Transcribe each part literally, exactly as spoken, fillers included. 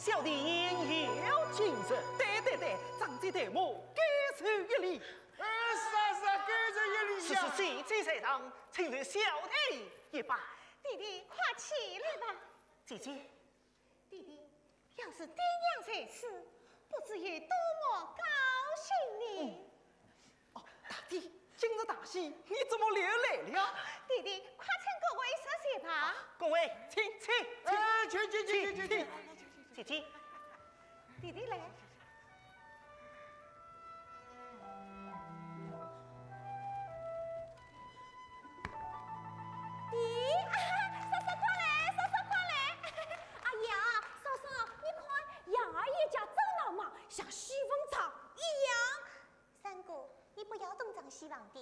小弟言有尽尽。对对对，长子对母，该受一礼。哎，是啊是啊，该受一礼呀。是是，姐姐在上，请受小弟一拜。弟弟，快起来吧。姐姐。弟弟，要是爹娘在此，不知有多么高兴呢。 哦，大弟，今日大喜，你怎么又来了？弟弟，快请各位坐席吧。各位，请，请，请。哎，请，请，请，请，请，请。姐姐。弟弟来。弟，啊，嫂嫂快来，嫂嫂快来。哎呀，嫂嫂，你看，杨二爷家真闹猛，像西风场一样。 三姑，你不要东张西望的，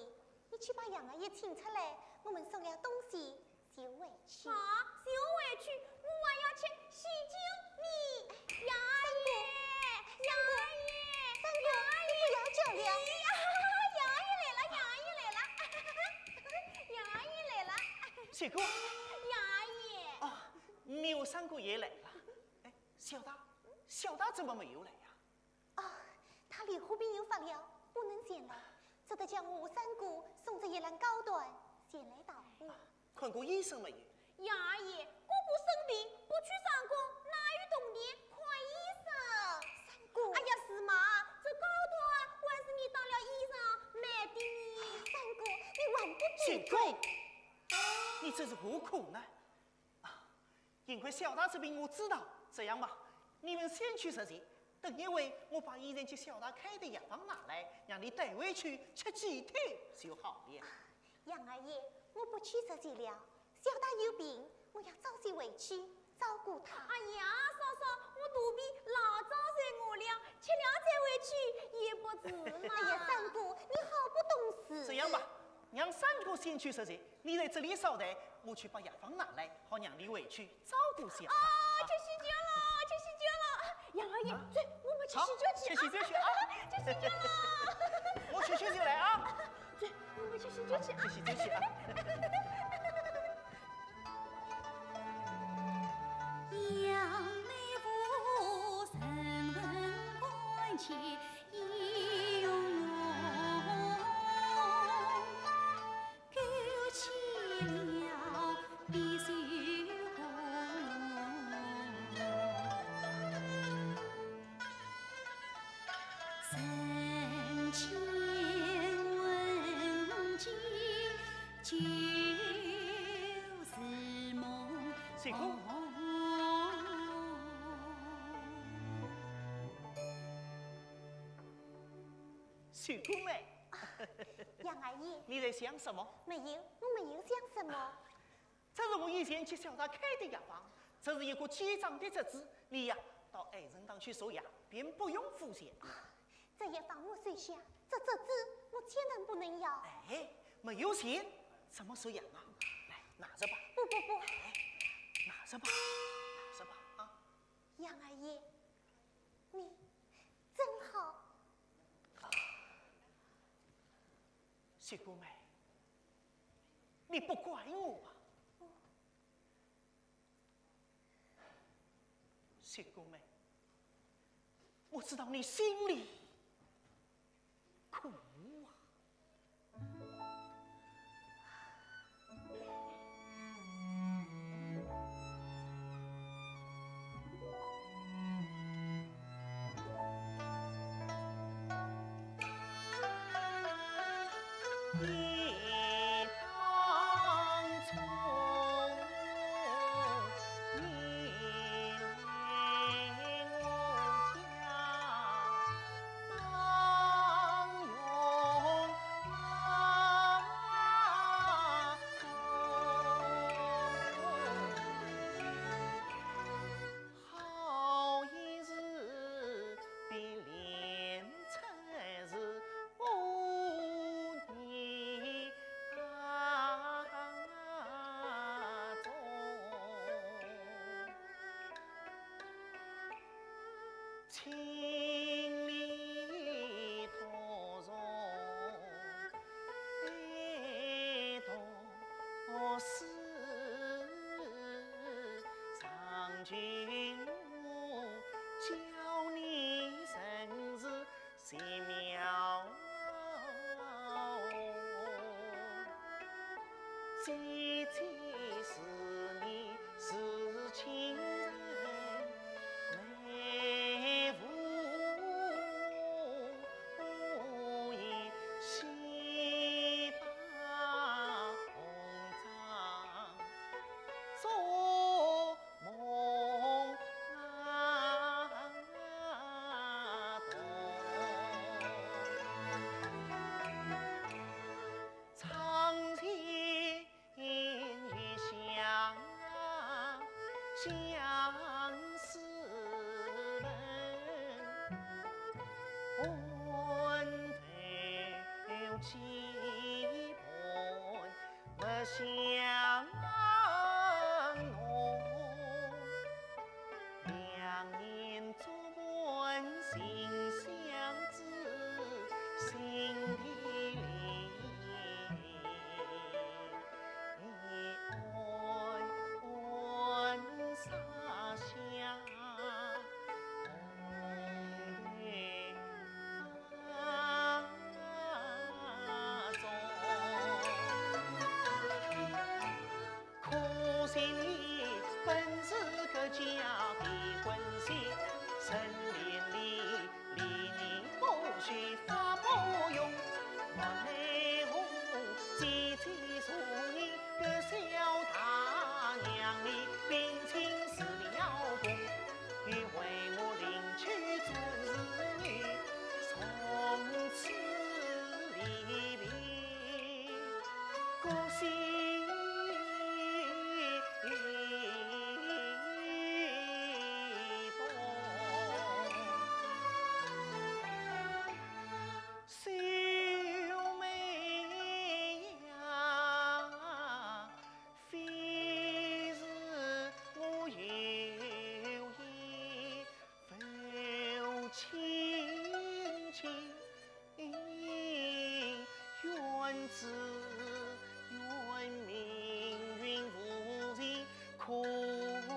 你去把杨二爷请出来，我们送了东西就回去。啊，就回去，我还要吃喜酒呢。杨二爷，杨二爷，三姑，你不要叫了。哎呀，杨二爷来了，杨二爷来了，杨二爷来了。三姑。杨二爷。啊，你和三姑爷来了。哎，小大，小大怎么没有来呀？ 哦，他里火病又发了，不能前来，只得叫我三姑送着一篮糕糜前来道贺。看过医生没有？杨二爷，姑姑生病，不去上工，哪有童年看医生？三姑。哎呀，是嘛，这糕糜还是你当了医生买的呢。三姑，你还不闭嘴？三姑，你这是何苦呢？ 啊，幸亏小大这边我知道，这样吧，你们先去食席，等一会我把以前给小大开的药方拿来，让你带回去吃几天就好了。杨二爷，我不去食席了，小大有病，我要早些回去照顾他。哎呀，嫂嫂，我肚皮老早就饿了，吃了再回去也不迟嘛。哎呀，三姑，你好不懂事。这样吧，让三姑先去食席， 你在这里稍待，我去把药方拿来，好让你回去照顾小大。哦，吃喜酒了，吃喜酒了。杨二爷，啊？走，我们吃喜酒去啊。好，吃喜酒去啊。吃喜酒了。我去吃酒来啊。走，我们吃喜酒去啊。吃喜酒去啊。秀姑妹。啊，杨二爷。你在想什么？没有，我没有想什么。这是我以前给小大开的药方，这是一个痉伤的折子，你呀，到爱人堂去涂药，便不用付钱。啊，这药方我收下，这折子我千万不能要。哎，没有钱，怎么涂药啊？来，拿着吧。不，不，不。哎，拿着吧，拿着吧，啊。杨二爷，你真好。 秀姑妹，你不怪我啊？秀姑妹，我知道你心里苦啊。姐姐是你是亲人，妹夫也喜把红妆做梦啊。 唱尽一乡相思恨，换得几番 不相容。两年做伴心相知，心底里暗暗洒下红豆 中。可惜你本是个假未婚妻，成年礼，礼你不许发不用。我奈何姐姐如你个小大娘，你冰清是了不。 又为我另娶转世女，从此离别各西东。秀妹呀， 非是我有意，负卿情，愿只怨命运无情苦衷。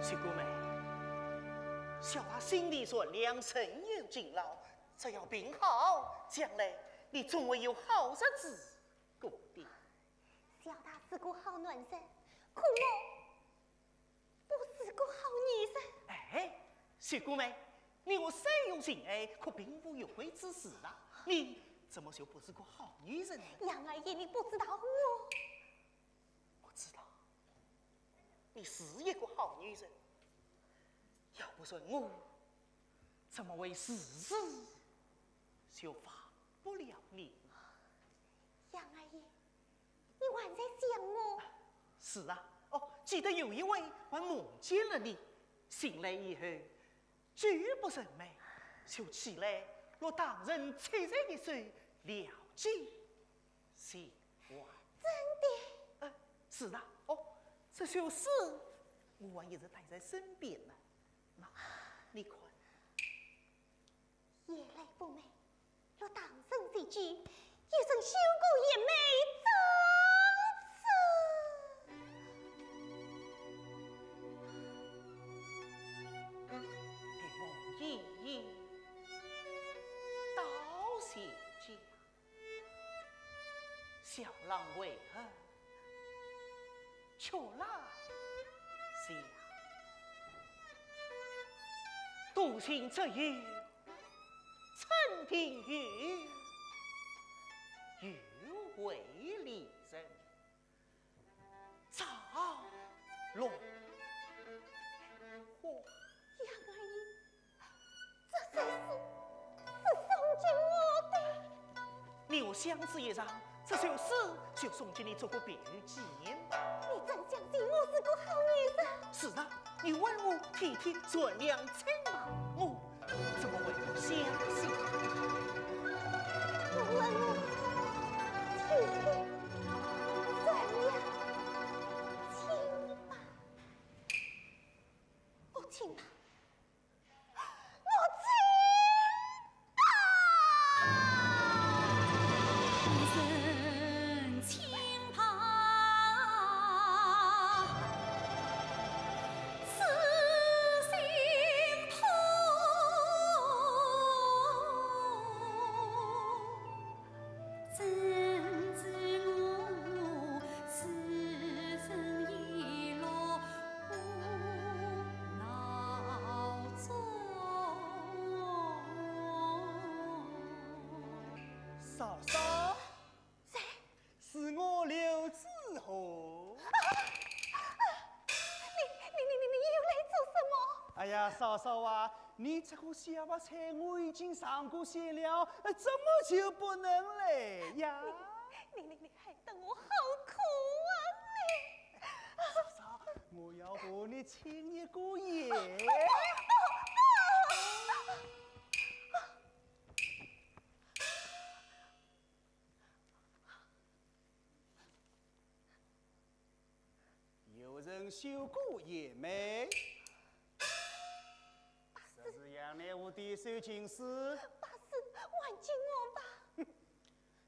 秀姑妹，小娃心地善良，人有敬老，只要病好，将来你总会有好日子过的。小个好男人，可我不是个好女人。哎，秀姑妹，你我虽有情爱，可并无约会之事啊，你怎么就不是个好女人呢？杨二爷，你不知道我。我知道，你是一个好女人，要不是我，怎么会时时就忘不了你？杨二爷，你还在想我？是啊，哦，记得有一回还梦见了你，醒来以后，举步成眉，就起来落唐人七十一岁了结前缘。真的？呃，是啊，哦，这首诗我还一直带在身边呢。那，你看。 夜来不寐，落唐人绝句，一声秀姑贤妹，真是。别梦莺莺到谁家， 小郎为何却来相？独行则有称平原，又为离人 造浪花。杨二爷，这首诗是送给我的。你我相知一场，这首诗就送给你做个表记。你真相信我是个好女人？是啊，你为我体贴善良清白，我 怎么会不相信？我问你，体贴善良清白，我清白，我清白。人清白，此心痛。 怎知我此生已落无闹钟。嫂嫂，谁？是我刘子豪。啊，啊，你，你，你，你，你又来做什么？哎呀，嫂嫂啊， 你这个小白菜我已经尝过鲜了，呃，怎么就不能嘞呀？你，你，你，你害得我好苦啊你！嫂嫂，我要和你亲一个眼。不，不，不，不！ 有人修过贤妹？不是。这是杨乃武的手情书。不是，还给我吧。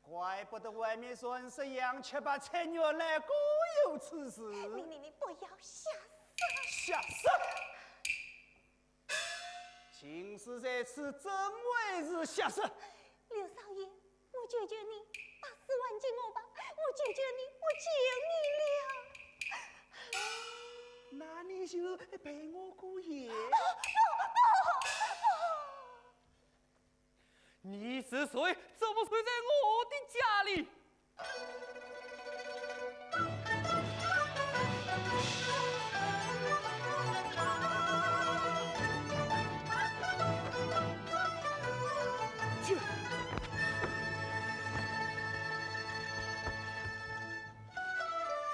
怪不得外面全是羊吃白菜，原来果有此事。你，你，你不要瞎说。瞎说！ 情书在此，怎会是瞎说？刘少爷，我求求你，把诗还给我吧，我求求你，我求你了。那你就陪我过夜。不，不，不，不！你是谁？怎么会在我的家里？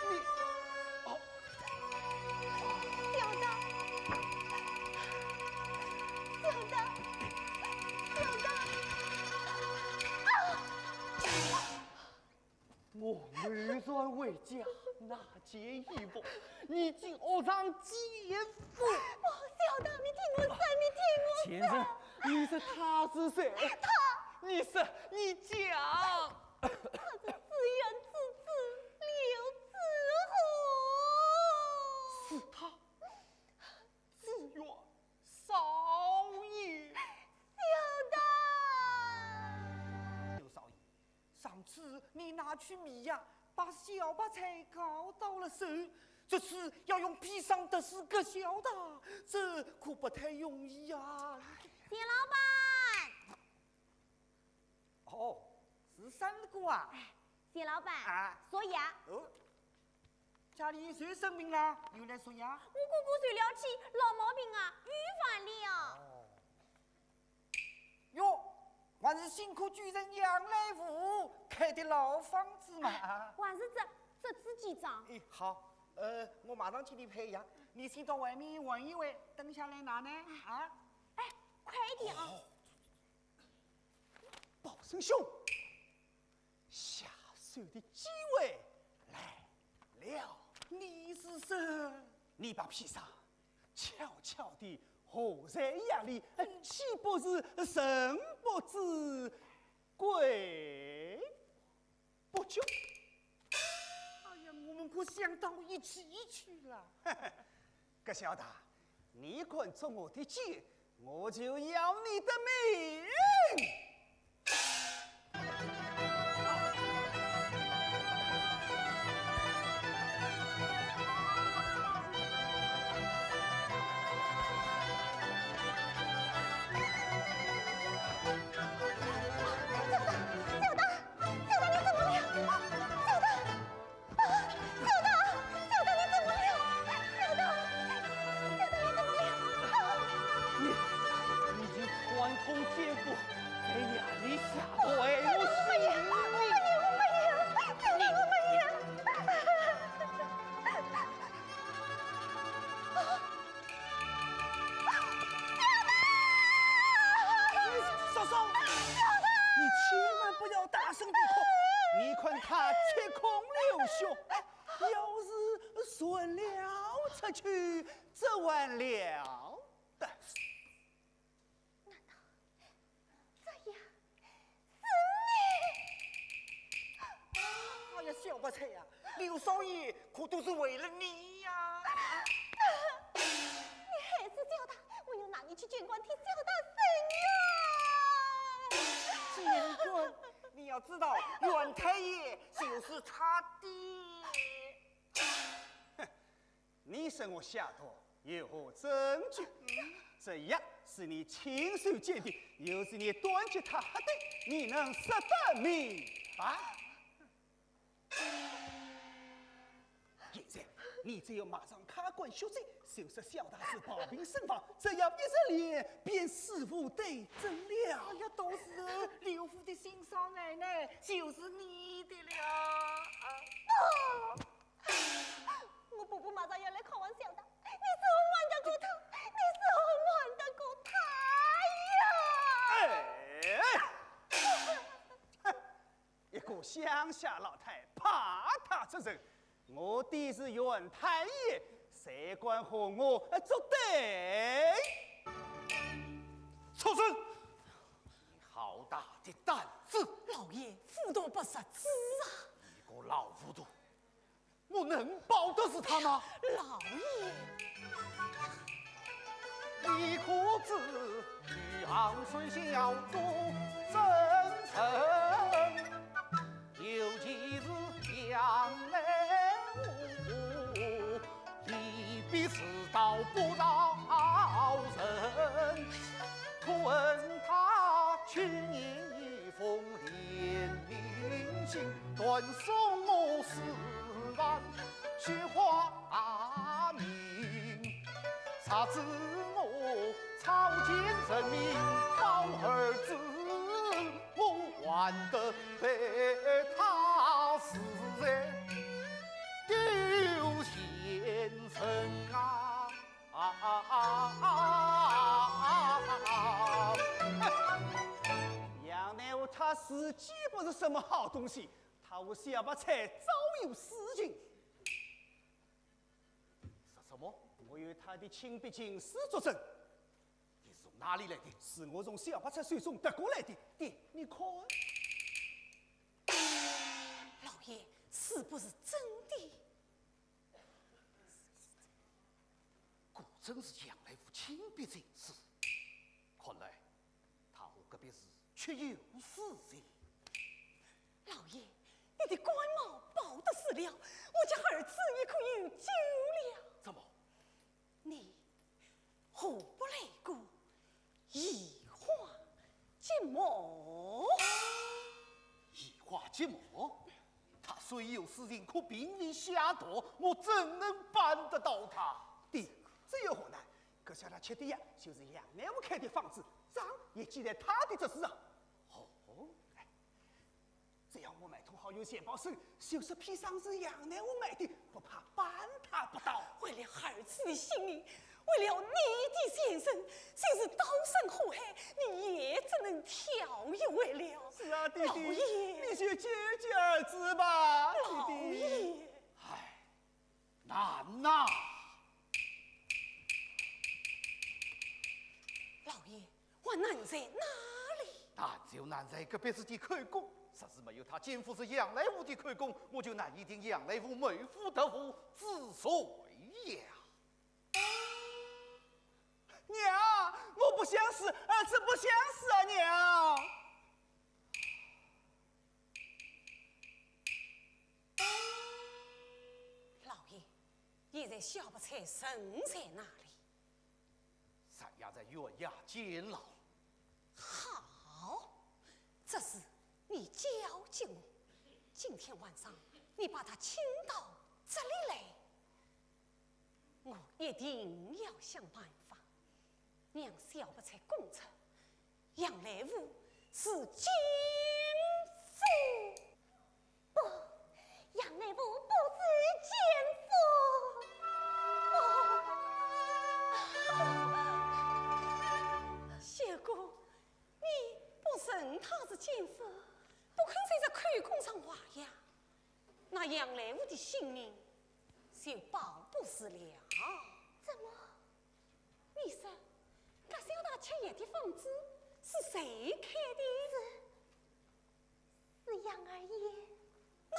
你，哦。小张，小张，小张，啊！ 我回转回家那件衣服，已经学上几副。不，小张，你听我说，你听我说。贱人，你说他是谁？他，你说，你讲。他是紫苑之子刘子豪。是他，紫苑少爷。小张。刘少爷， 上次你拿去迷药，把小白菜搞到了手，这次要用砒霜毒死葛小大，这可不太容易呀。钱老板，哦，是三哥啊。哎，钱老板，啊。所以啊，哦，家里谁生病了？又来说呀？我哥哥受了气，老毛病啊，又犯了。哦。 哟，还是辛苦主人杨来福开的老方子嘛。哎，还是这，这支几张。哎，好，呃，我马上给你配药，你先到外面玩一玩，等下来拿呢，啊？哎，快一点啊！哦。宝生兄， 下手的机会来了。你是谁？你把砒霜悄悄地和在药里，岂不是人不知，鬼不觉？哎呀，我们可想到一起去了。葛小大，你敢捉我的奸， 我就要你的命！小大，小大，小大，你怎么了？小大！ 啊，小大，小大，你怎么了？小大，小大，你怎么了？啊！你，你已经串通奸夫，在夜里下毒害我性命。我没有，我没有，小大，我没有。啊！ 嫂嫂，你千万不要大声地哭，你看他吃空流血，要是传了出去，这完了的。难道 这样是你？哎呀，小白菜呀，刘少爷可都是为了你呀。你害死小大，我要拿你去见官，替小大伸冤。见官？你要知道，袁太爷就是他爹。 你说我下毒有何证据？这药是你亲手煎的，又是你端给他喝的，你能说得明白？现在你只有马上开棺血祭，就说小大是暴病身亡，只要一日里便死无对证了。哎呀，到时候刘福的心上奶奶就是你的了。啊！ 我婆婆马上要来看望小大，你是我瞒得过她，你是我瞒得过她呀！哎，一个乡下老太怕她这人，我爹是袁太爷，谁敢和我作对？畜生！你好大的胆子！老爷，虎毒不食子啊！你个老糊涂！ 我能保得住他吗？老爷。你可知徐杭水小肚真诚，尤其是杨乃武，你比刺刀不饶人。可恨他去年 封连名信，断送我四万虚花名。若知我草菅人命保儿子，我还得被他视为丢贤臣啊！ 啊啊啊啊啊啊啊！杨乃武他自己不是什么好东西，他和小白菜早有私情。说什么？我有他的亲笔情书作证。你是从哪里来的？是我从小白菜手中得过来的。爹，你看。老爷，是不是真的？ 果真是杨乃武亲笔情书，看来他和葛毕氏确有私情。老爷，你的官帽保得住了，我家儿子也可有救了。怎么？你何不来个移花接木？移花接木？他虽有诗情，可并未下毒，我怎能办得到他？对，这有何难？可晓得吃的呀，就是杨乃武开的方子，账也记在他的桌子上。哦，哎，只要我买通好有钱包手，就是砒霜是杨乃武买的，不怕搬他不到。为了儿子的性命，为了你的前程，就是刀山火海，你也只能跳一回了。是啊，弟弟，老爷，你就救救儿子吧，老弟弟。爷。唉，难呐！老爷， 我难在哪里？难就难在隔壁是个口供，若是没有他奸夫是杨乃武的口供，我就难以定杨乃武谋夫夺妇之罪呀。娘，我不想死，儿子不想死啊，娘！老爷，现在小白菜人在哪里？ 三爷在县衙监牢。好，这事你交给我。今天晚上你把他请到这里来，我一定要想办法让小白菜供出杨乃武是奸夫。 不，杨乃武不是奸夫。不。相公，你不承他是奸夫，不肯在这口供上画押，那杨乃武的性命就保不住了。怎么？你说，搿小大吃药的方子是谁开的？是 是杨二爷。那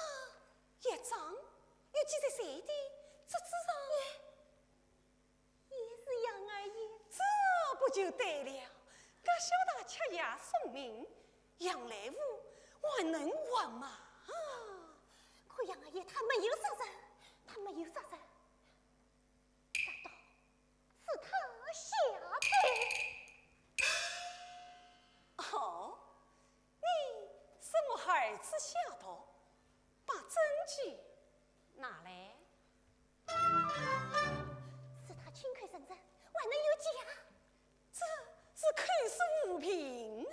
药账又记在谁的桌子上？也，也是杨二爷。这不就对了？搿小大吃药送命，杨乃武还能活吗？可杨二爷他没有杀人，他没有杀人。难道 是他下的。哦，你说我儿子下毒，把证据拿来。是他亲口承认，还能有假？这是口说无凭啊！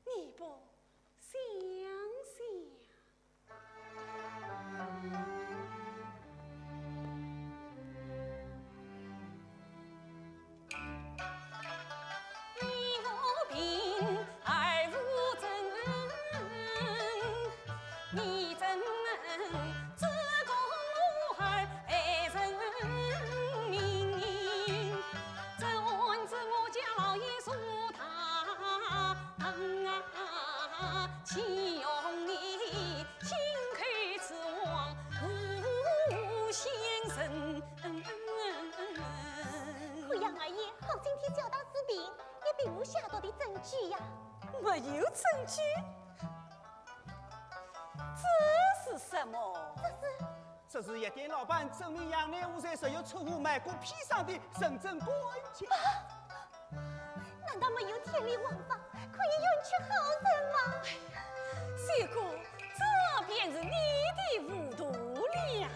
你不想想？ 可杨二爷好心地交代治病，也并无下毒的证据呀。没有证据？这是什么？这是，这是药店老板证明杨乃武在食药处买过砒霜的认证关照。 难道没有天理王法，可以冤屈好人吗？相公，这便是你的糊涂了。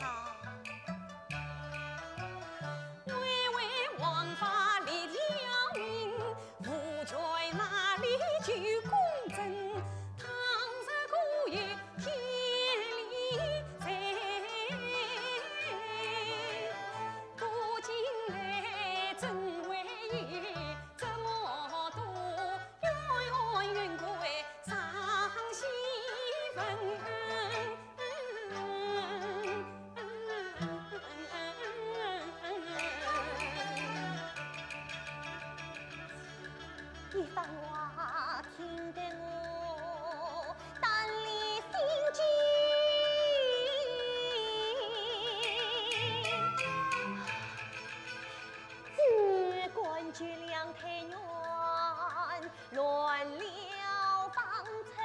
一番话听得我胆战心惊。只感觉两腿软，乱了方寸。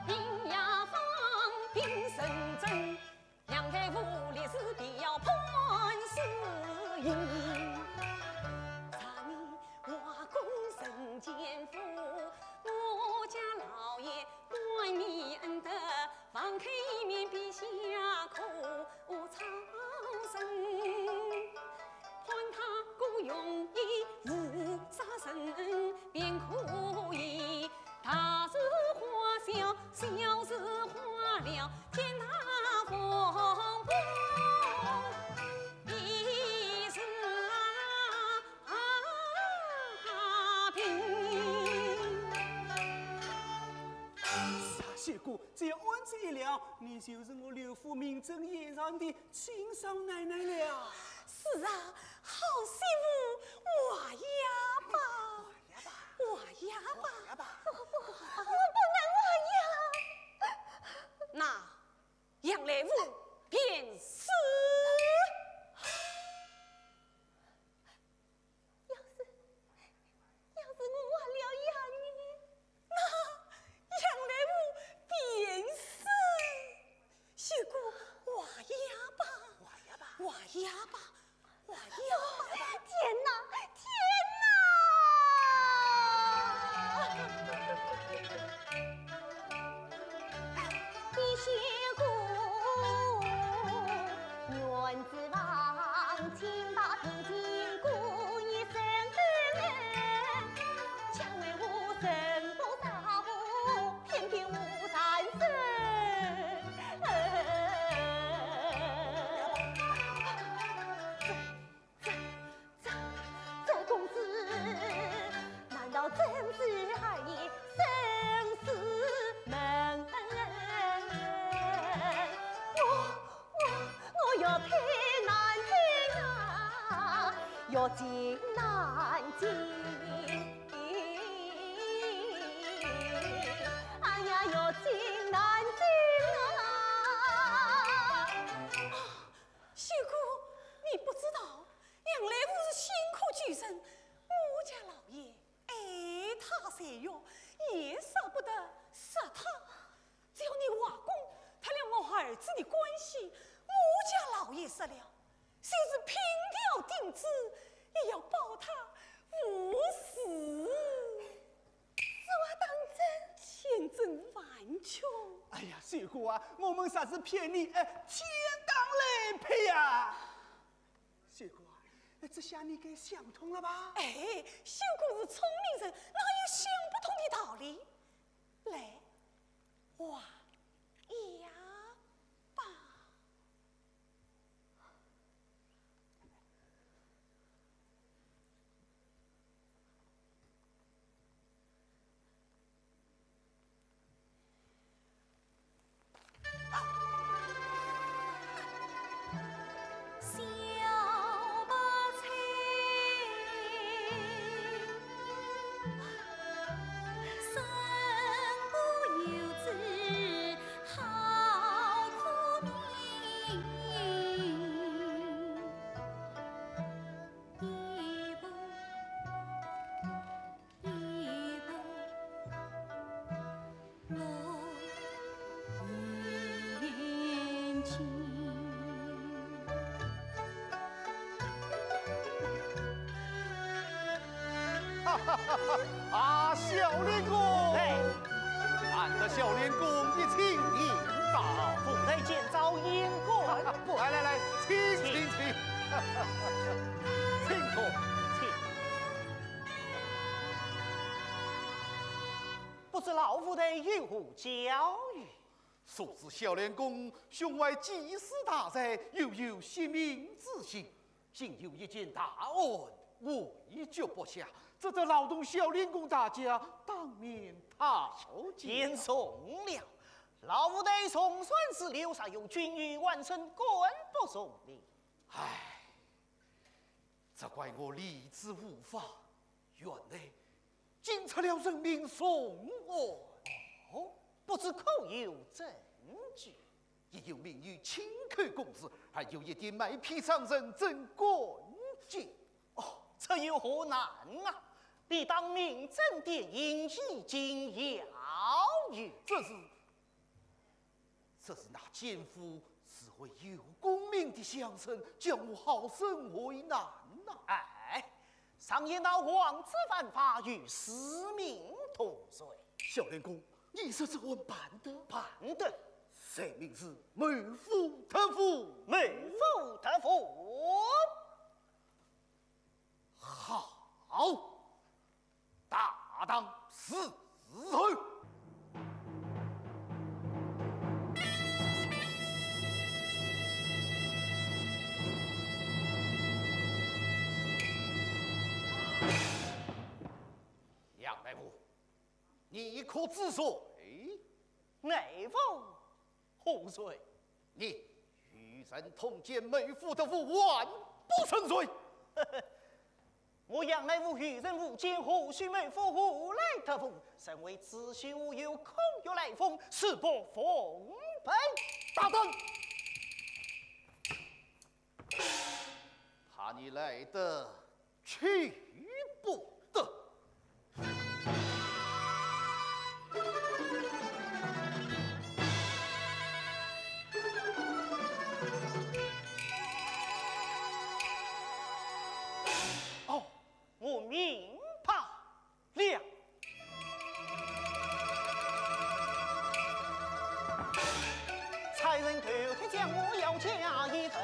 平阳方平城镇，杨乃武立誓必要判死刑。查你外公人间父，我家老爷 感念恩德，方开一面笔下可唱声。看他孤勇义无杀人，便可以大事化小，小事化了，天大风波一时 啊，平。是啊，相公，只要按这一了，你就是我刘府名正言顺的亲生奶奶了。是啊，好媳妇，活呀吧，活呀吧，活呀吧。我，我，我不能活呀。那杨乃武便是。 要是，要是我活了呀呢？那杨乃武便是。相公，活呀吧，活呀吧，活呀吧，活呀吧。天哪，天哪！ 这，这，这公子，难道真是儿的生死门？我，我，我要配男的呀，要进男进。哎呀，要进男进啊！ 相公，你不知道，杨乃武是辛苦救人，我家老爷爱他才学，也舍不得杀他。只要你外公他了我儿子的关系，我家老爷死了，就是拼条钉子也要保他无死。 此话当真？千真万确。哎呀，相公啊，我们啥是骗你，哎，天打雷劈呀！相公啊，哎，这下你该想通了吧？哎，相公是聪明人，哪有想不通的道理？来，活呀吧。 哈哈哈哈！啊，小练功！哎，难得小练功一请。大夫来见赵县官。来来来，请请请。请坐。请。不知老夫人有何教谕？ 速知小练功胸怀济世大才，又有惜民之心，今有一件大案，未决不下，只得劳动小练功大家当面讨见。言重了，老夫人总算是留下有军威万身，敢不从命。唉， 责怪我理智无法，原来竟出了人命重案。哦，不知可有证据？一有民女亲口供词，还有一点卖砒霜人证关键。哦，这有何难啊？你当明正点，引以为戒。这是，这是那奸夫是位有功名的小生，叫我好生为难呐。哎，常言道，王子犯法与司命同罪。小相公，你说这还办得？办得。罪名是谋夫夺妇。谋夫夺妇。 好，大胆伺候。杨乃武，你可知罪？乃武 何罪？你与人通奸，谋夫夺妇，还不成罪？我杨乃武与人无奸，何须谋夫，何来夺妇？身为知县，无有空穴来风，誓不奉陪。大胆！怕你来得 去不得。哦，我明白了。 差人偷偷将我要嫁一份，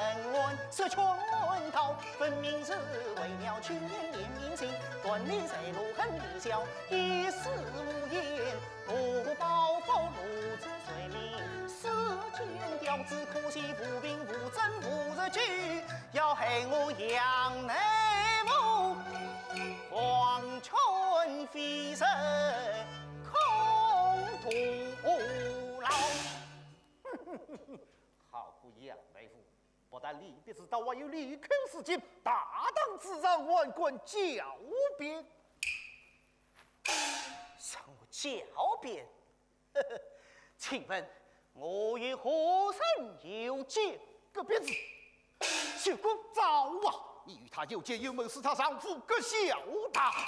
说劝道，分明是为了去年联名信，断你财路很低效，一事无言，不报复奴之罪名，世间标致，可惜无凭无证无实据，要害我杨乃武，黄泉非人。 空徒劳。好个杨乃武，不但理不知道，还有立口之心，大胆主张，还敢狡辩。什么狡辩？请问我与何人有奸？葛鼻子，小官招啊！你与她有奸有谋，是她丈夫葛孝达。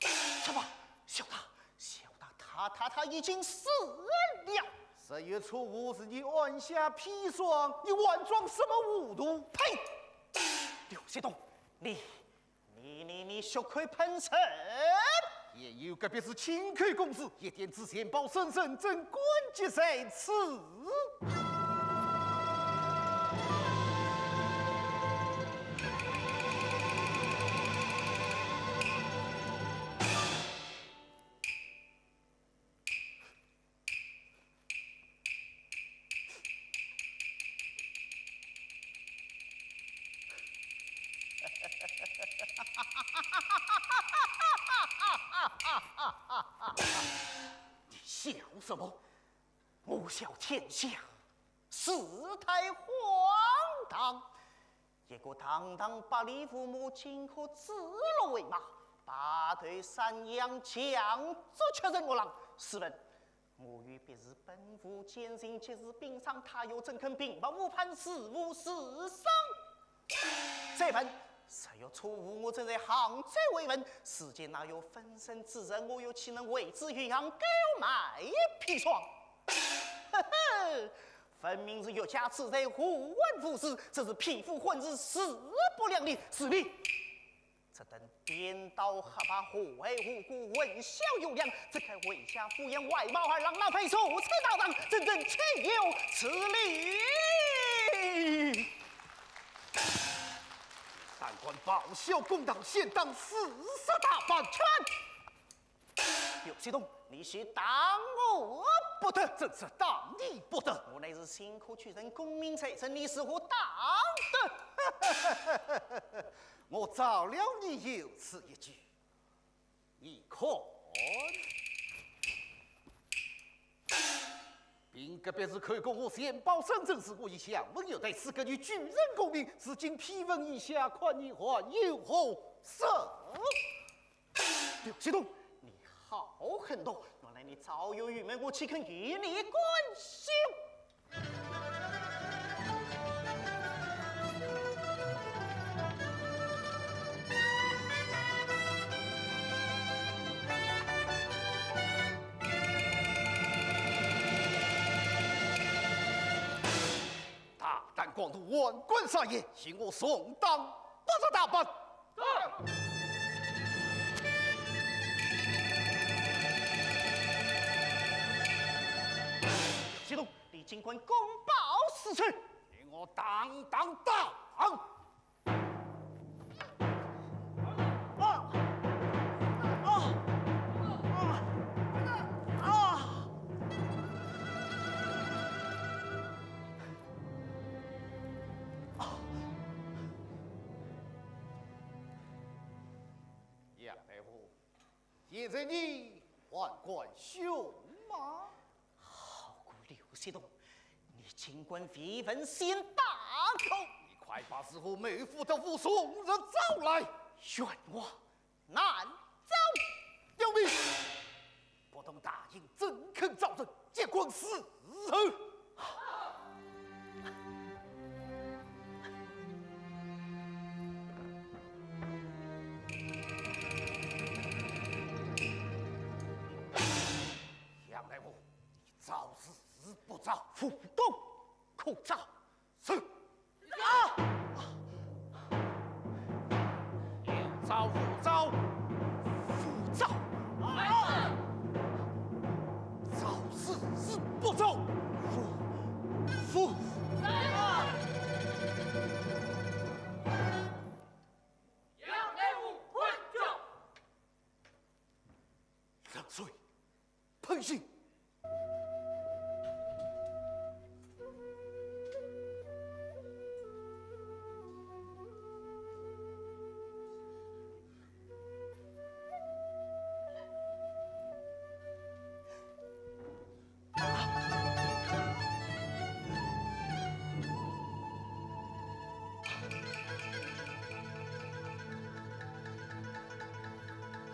什么？孝达，孝达，他他他已经死了。若有错误，是你按下砒霜，你还装什么糊涂？呸！刘锡东，你你你你血口喷人！也有葛鼻子亲口供词，一点之前报圣人，怎敢及在此？ 你笑什么？我笑天下事态荒唐。一个堂堂百里父母，竟可指鹿为马，拔头散养，犟足吃人恶狼。试问，我与别人本无奸情，即使并上，他又怎肯平白无判，是无是伤？再问，若有错误，我正在杭州慰问，世间哪有分身之人，我又岂能为之颐养，改卖砒霜？呵呵，分明是欲加之罪，何患无辞，真是匹夫混日，势不两立。是你 这等颠倒黑白，祸害无辜，混淆用量，怎敢为下敷衍，外冒二郎，浪费社稷大账，真正岂有此理！胆敢报效公道，先当四十大板！去！刘锡东，你是打我不得，真是打你不得。我乃是辛苦取得功名财产，你如何打得？ 我饶了你有此一举，你看。凭葛鼻子口供，我钱宝生真是我与祥文有染，是个女举人功名，如今批文已下，看你还有何色？刘锡东，你好狠毒！原来你早有预谋，我岂肯与你甘休？都万贯撒野，与我重打八十大板。刘谢东，你竟敢公报私仇！与我当当打！啊！啊！啊！啊！啊！ 杨乃武，现在你还敢凶吗？好个刘谢东，你竟敢非分先打狗！你快把师父、妹夫、德福、宋日招来！冤枉！ 难招。刁民，不懂大刑，怎肯招认？结棍伺候。杨乃武，你招是不招？无功可招。 是。啊！有招无招？无招。啊！招是是不招？无，无。杨乃武，混账！冷水喷醒。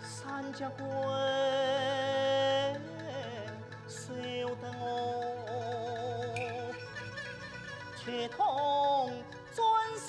三家官，休得我激动钻心。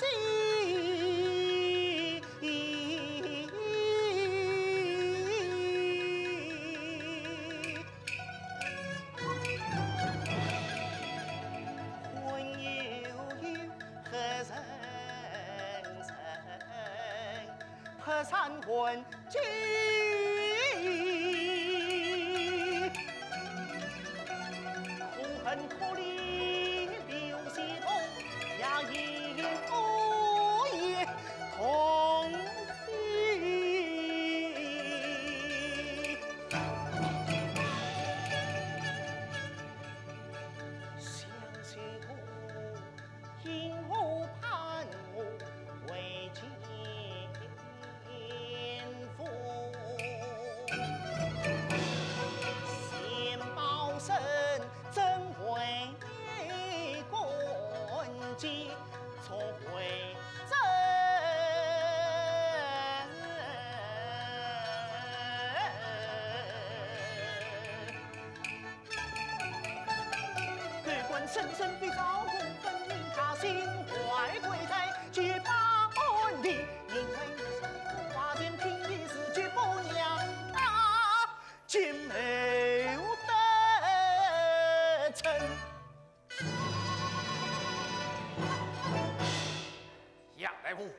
杨乃武，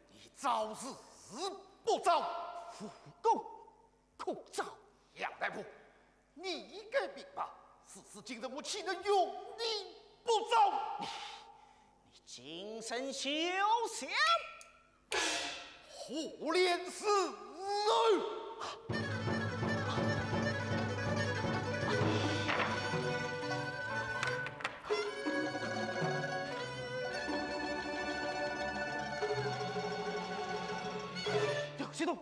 你招是不招？无功可招。杨乃武，你该明白，事已至此，我岂能容你不招？你，你竟敢休想！ 胡琏死后。刘谢东，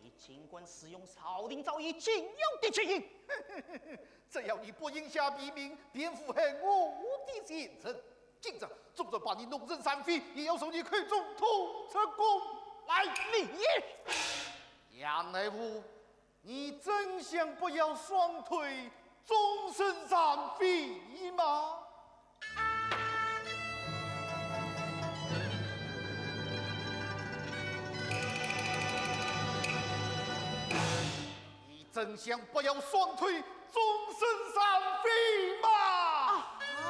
你竟敢使用朝廷早已禁用的奸淫！只要你不应下笔名，便符合我的前程。 今日纵然把你弄成残废，也要从你口中吐出供来。你，杨乃武，你真想不要双腿，终身残废吗？ 你真想不要双腿，终身残废吗？啊！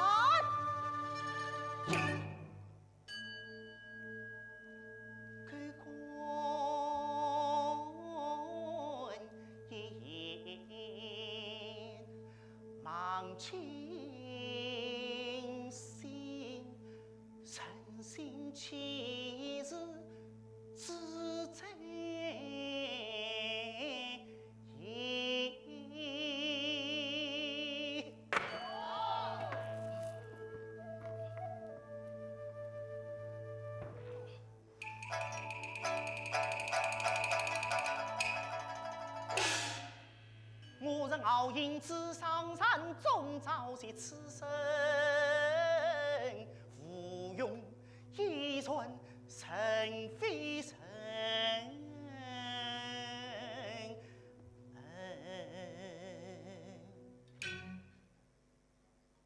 清醒，人心其实至真也。 我是敖英之上山，终朝夕此生无用，一传人非人。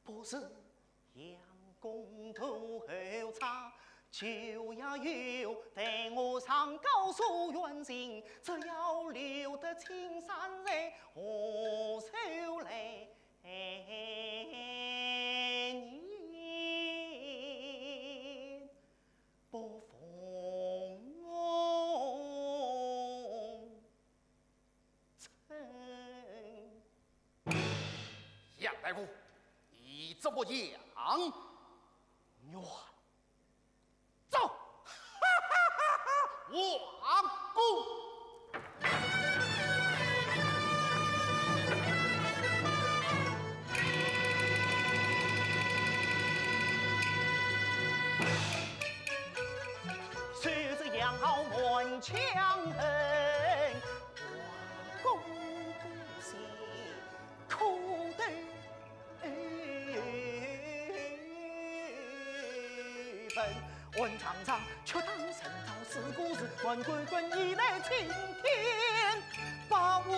不是杨公渡后差，就要有待我上告诉元清，只要留得青山在，何愁来年不逢。 杨大夫，你这么样，冤走！哈哈哈哈！王公。 谁知杨敖满腔恨，王公不信，苦斗本。问长长，却当神朝是故事，乱滚滚以来青天白云。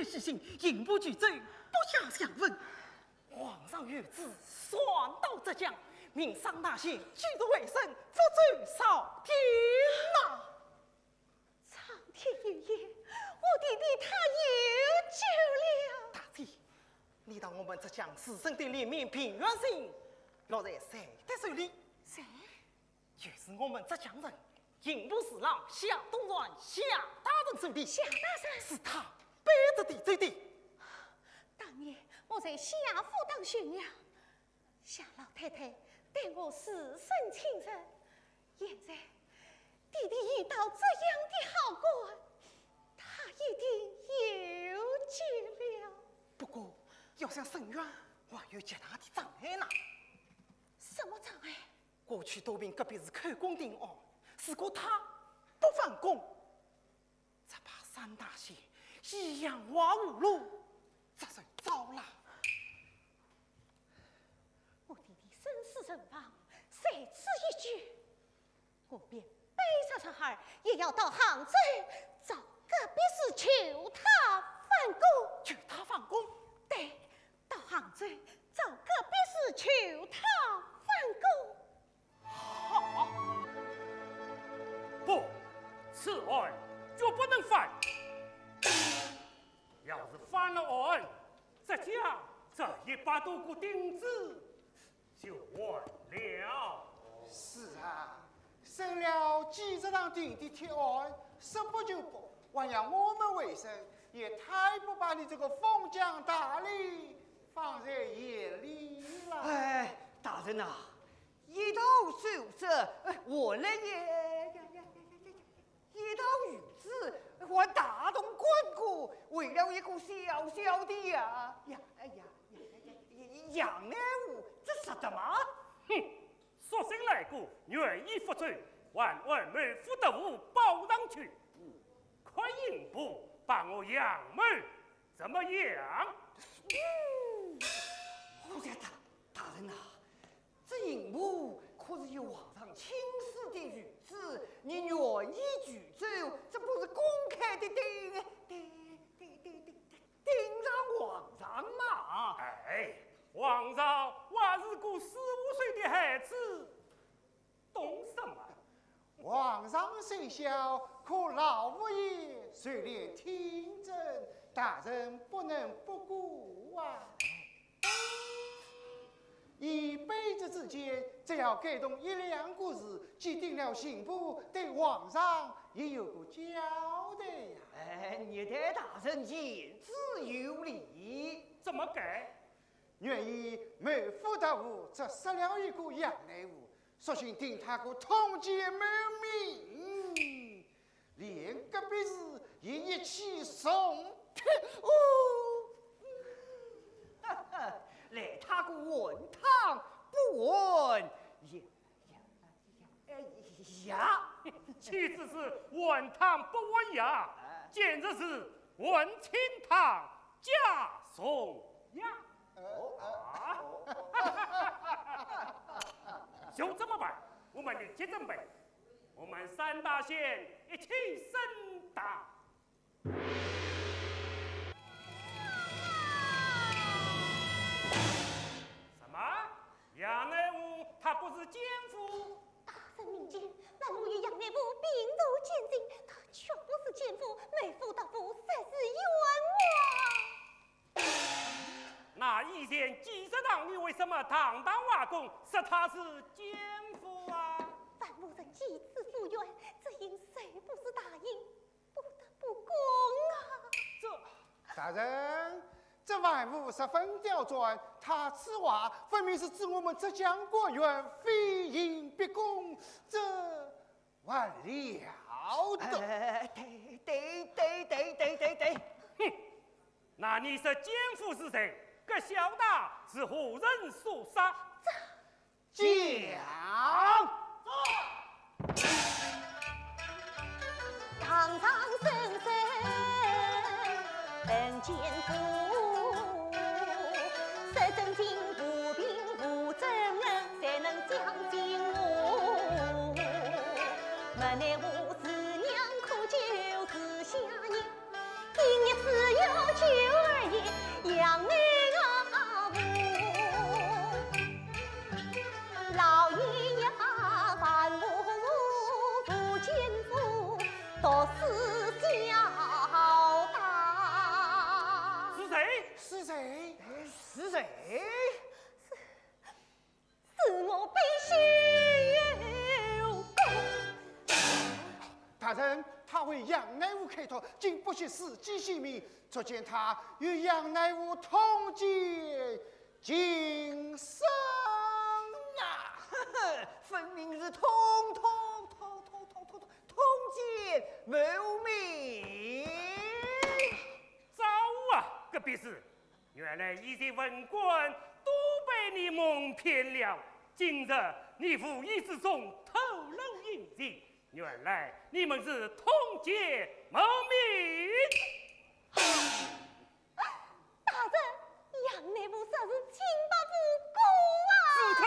喜讯，刑部拒奏，不加详问。皇上有旨，传到浙江，命商大仙即日回省，复奏朝廷呐。苍天有眼，我弟弟他有救了。大姐，你到我们浙江自省的联名平冤信，落在谁的手里？谁？ 就是我们浙江人，刑部侍郎夏东川夏大人手里。夏大人？是他背着弟弟的。当年我在夏府当巡抚，夏老太太待我如生亲人，现在弟弟已到这样的好官，他一定有救了。不过，要想伸冤，还有极大的障碍呢。什么障碍？ 过去都凭隔壁是口供定案，如果他不反供，只怕商大仙一样话无路，这就糟了。我弟弟生死存亡，在此一举，我便背着侄儿，也要到杭州找隔壁氏求他反供。求他反供？对，到杭州找隔壁氏求他反供。 好，不，此案绝不能翻。要是翻了案，这家这一百多个丁子就完了。是啊，省了几十丈丁的铁案，说不就不，还要我们回省，也太不把你这个封疆大吏放在眼里了。哎，大人呐， 一道手指，哎，我来也，呀呀呀呀呀呀！一道鱼子，还大动干戈，为了一个小小的呀，呀，哎呀，呀呀呀，杨乃武，这值得吗？哼，索性来个愿意复仇，还俺谋夫夺妇报上去，看刑部把我杨某怎么样？嗯，哎呀，大，大人呐， 这刑部可是有皇上亲赐的御赐，你愿意拒奏，这不是公开的顶，顶，顶，顶，顶，顶撞皇上嘛？哎，皇上还是个十五岁的孩子，懂什么？ 皇上虽小，可老佛爷垂帘听政，大人不能不顾啊。一辈子之间，只要改动一两个字，既定了刑部，对皇上也有个交代呀。哎，你对大人言之有理。怎么改？ 愿意谋夫夺妇，只杀了一个杨乃武，索性定他个通奸谋命，连隔壁氏也一起重判。哦，哈哈，来他个换汤不换药。 哎呀，岂止是换汤不换药，哎。简直是换清汤加重药。哦，啊？就这么办，我们立即准备，我们商大仙一起升堂。 什么？杨乃武他不是奸夫？大人明鉴，万无与杨乃武并入奸情，他绝不是奸夫，谋夫夺妇，实是冤枉。那以前几十丈，你为什么堂堂外公说他是奸夫啊？万无人以此负冤，只因谁不是大刑， 不得不供啊。这，大人，这万无十分刁钻，他此话分明是指我们浙江官员非刑必供，这还了得？哎，对，对，对。哼，那你说奸夫是谁？搿小的是何人所杀？这 讲。堂上审审问奸夫，说真情无凭无证人，谁能讲清我？问乃武是娘可救是下人，今日只有救独自交代。是谁？是谁？是谁？是我卑小公。大人，他为杨乃武开脱，竟不惜自己性命，足见他与杨乃武通奸 今生啊！呵呵，分明是通通通通通通通通奸谋命。糟啊，葛毕氏，原来一介文官都被你蒙骗了。今日你无意之中透露隐情，原来你们是通奸谋命。 大人，杨乃武实是清白无辜啊！住口！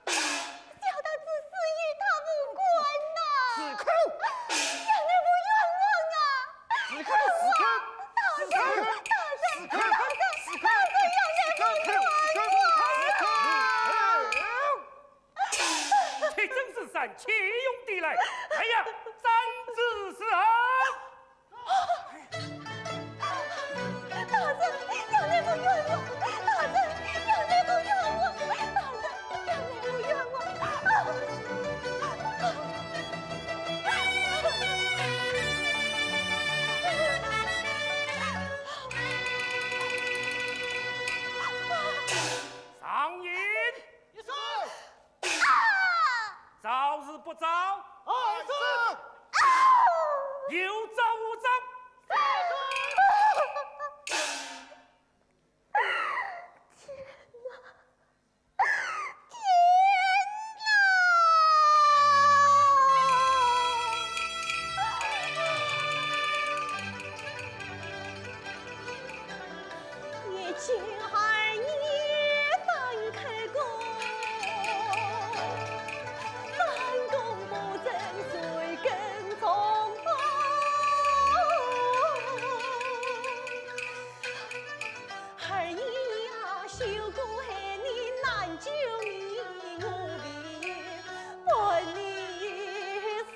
小的只是与他无关呐！住口！杨乃武冤枉啊！住口！住口！大人，住口！大人，住口！大人，住口！大人，杨乃武冤枉啊！住口！住口！铁证如山，岂容地赖。来呀，斩之！是啊。 大人，杨乃武冤枉！大人，杨乃武冤枉！大人，杨乃武冤枉！啊！上刑！有罪！ 啊！招是不招？二招！啊！有招无招？三招！天哪！天哪！ 一见二爷翻开弓，翻弓不成谁更重。二爷呀，休怪你难救你，我便不理死。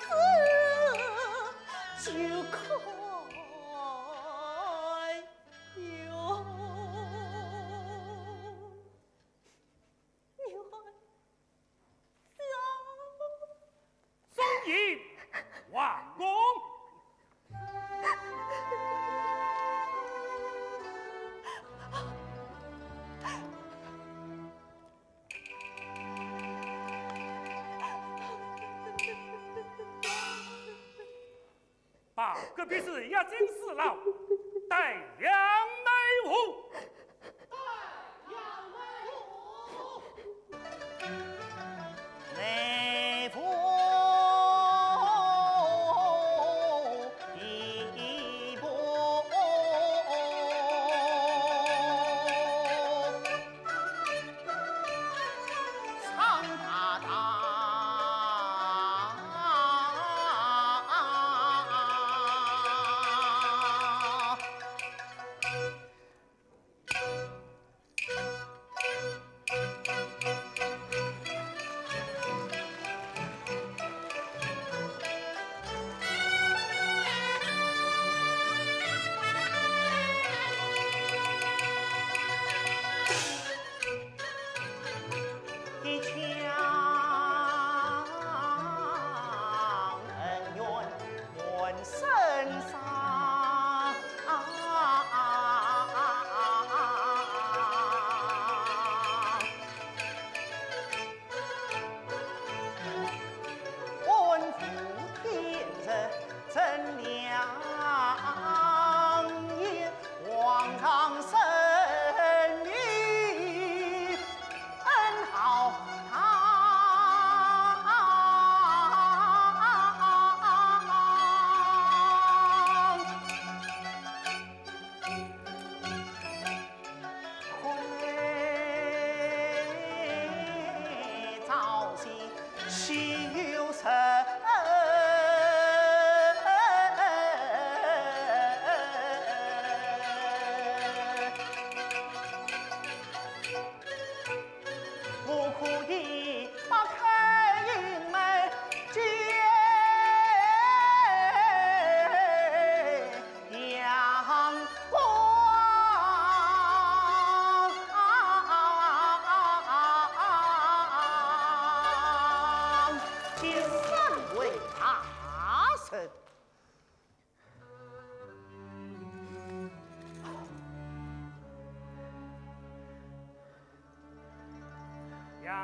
就看有女儿招。送银王公。 把隔壁是押进死牢，带杨乃武。带杨乃武。乃武。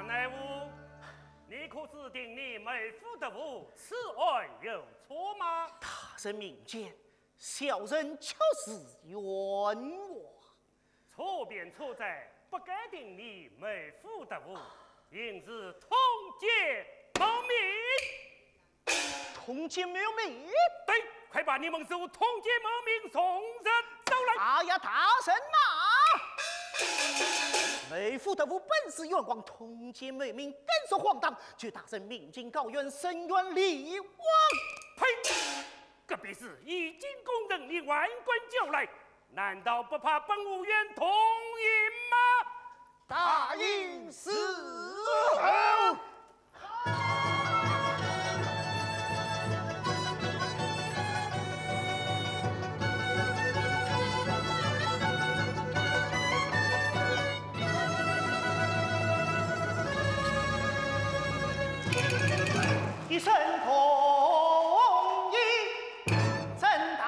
奈何，你可知定你谋夫夺妇，此案有错吗？大人明鉴，小人确实冤枉。错便错在不该定你谋夫夺妇，应是通奸谋命。 通奸谋命？对，快把你们这通奸谋命从实招来。哎呀，大人呐！谋夫夺妇本是冤枉，通奸谋命更是荒唐，求大人明镜高悬，伸冤理枉。呸！隔壁是已经供认，你还敢叫来，难道不怕本护院痛刑吗？ 大人伺候。一声同意。 正当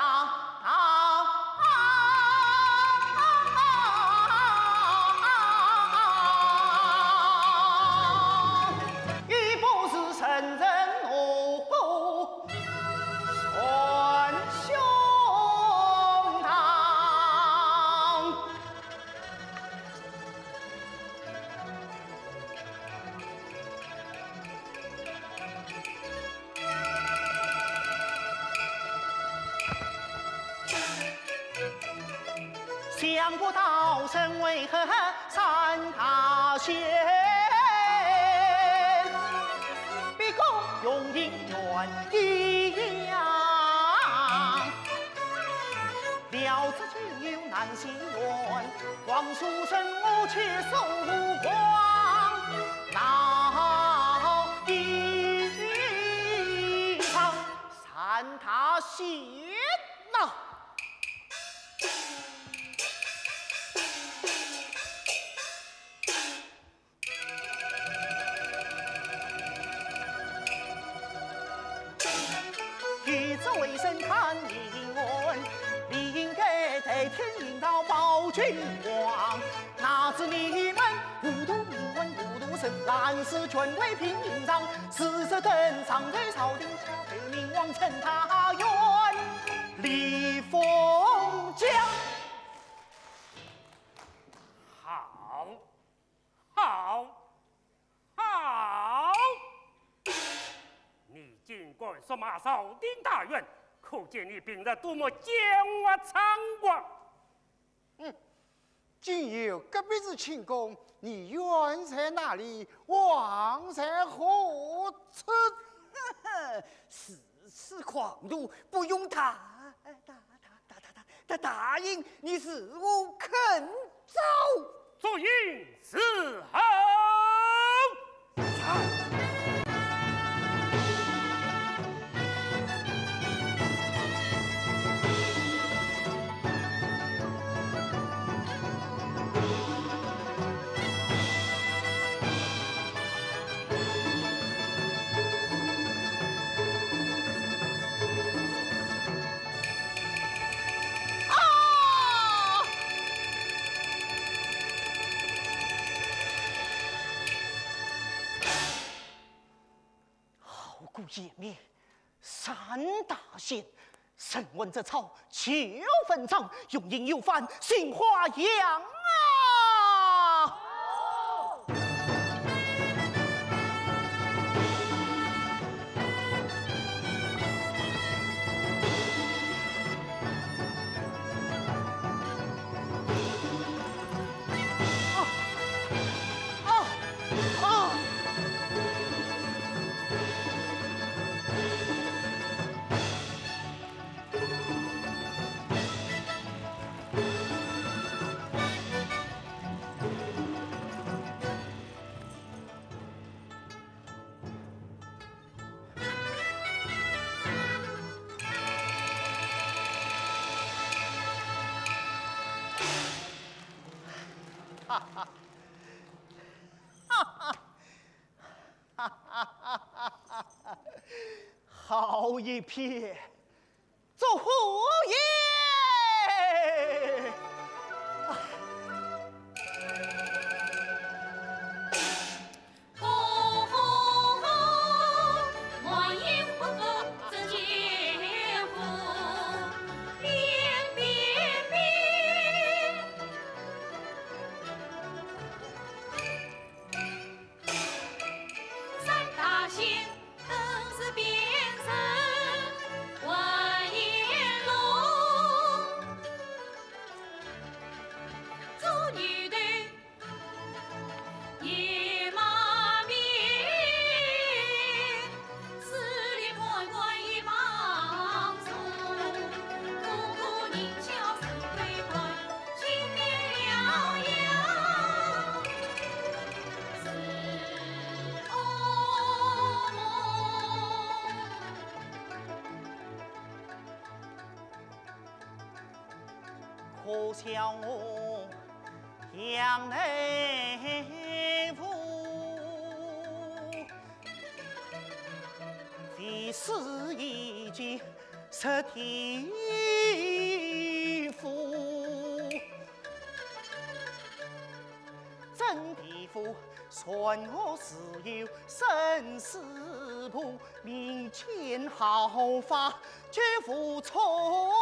一不是圣人我不算凶当。 想不到身为河山大仙，比公用银元一样。 了这金牛难心愿，光速生我且守望，那一场三大仙呐。 一朝为生看命运，理应该在天庭到报君王。哪知你们糊涂命运糊涂神，烂事权贵品行上，四十等上在朝廷下被冥王称大冤，李凤江。好， 好，好！你竟敢辱骂朝廷大冤，可见你平日多么奸猾猖狂！哼，今有隔壁是清宫，你冤在哪里，枉在何处？如此狂徒，不用大，大，大，大，大，大，大，大人，你如何肯招？ 作应伺候。啊！ 好个颜面，三大仙，审问这朝九分章，用刑有犯，心花样啊！ 哈哈，哈哈，哈哈，好一片 祝福也。我想我杨乃武，非死已经失天赋。 真地府，传我自有生死簿，面前毫发绝无错。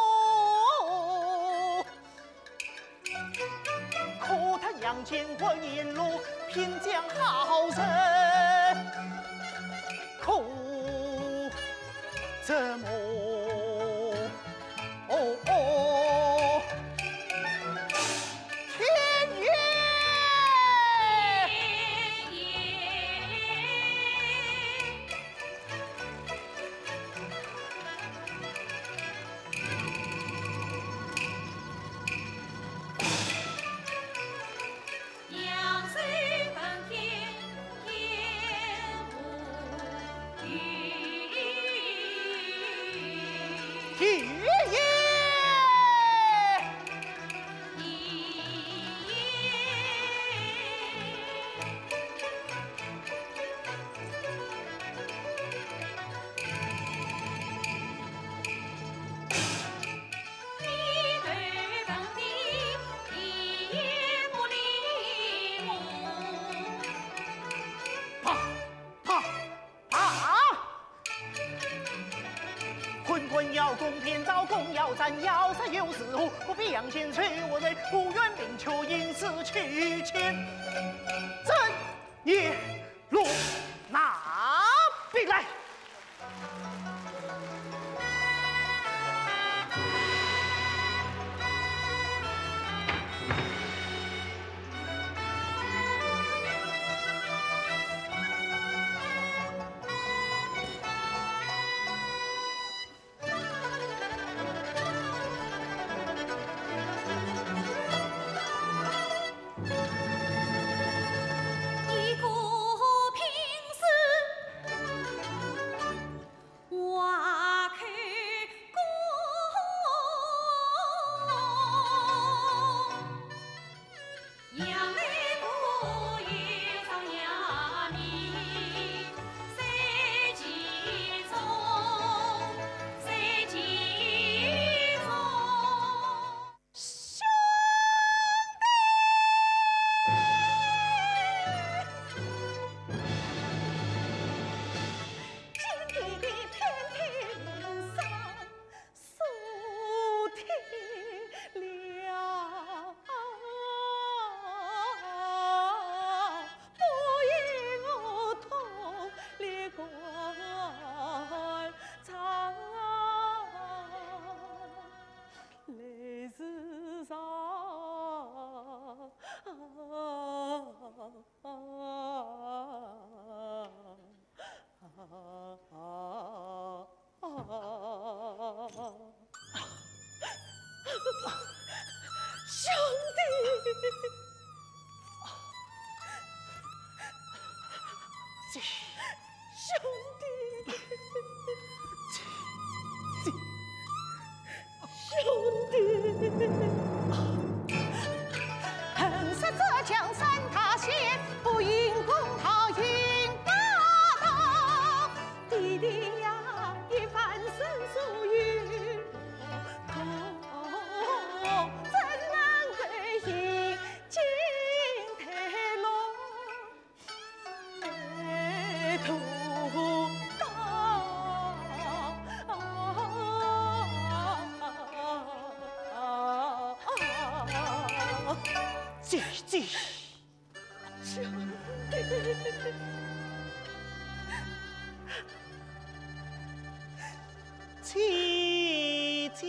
可叹杨坚混言路，偏将好人苦折磨。 哦哦，天爷！天爷！啪！啪！啪！昏官邀功，便招供要斩，要杀又如何？不比杨坚受我罪，不愿并却，因此去见朕爷。 拿兵来。兄弟！ 兄弟，兄弟。姐姐。姐姐。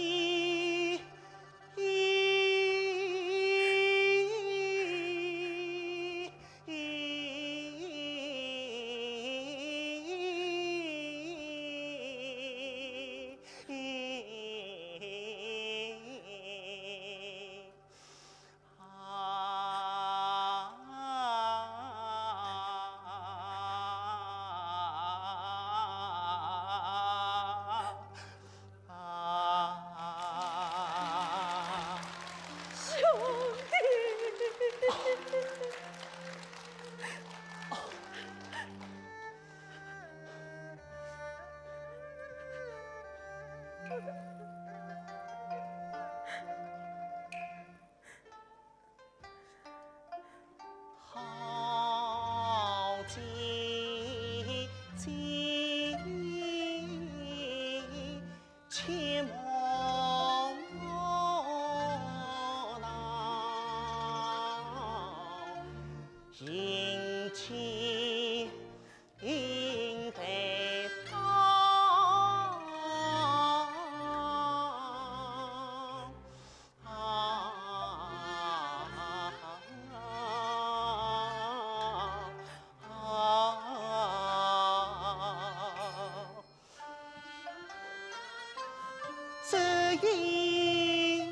只因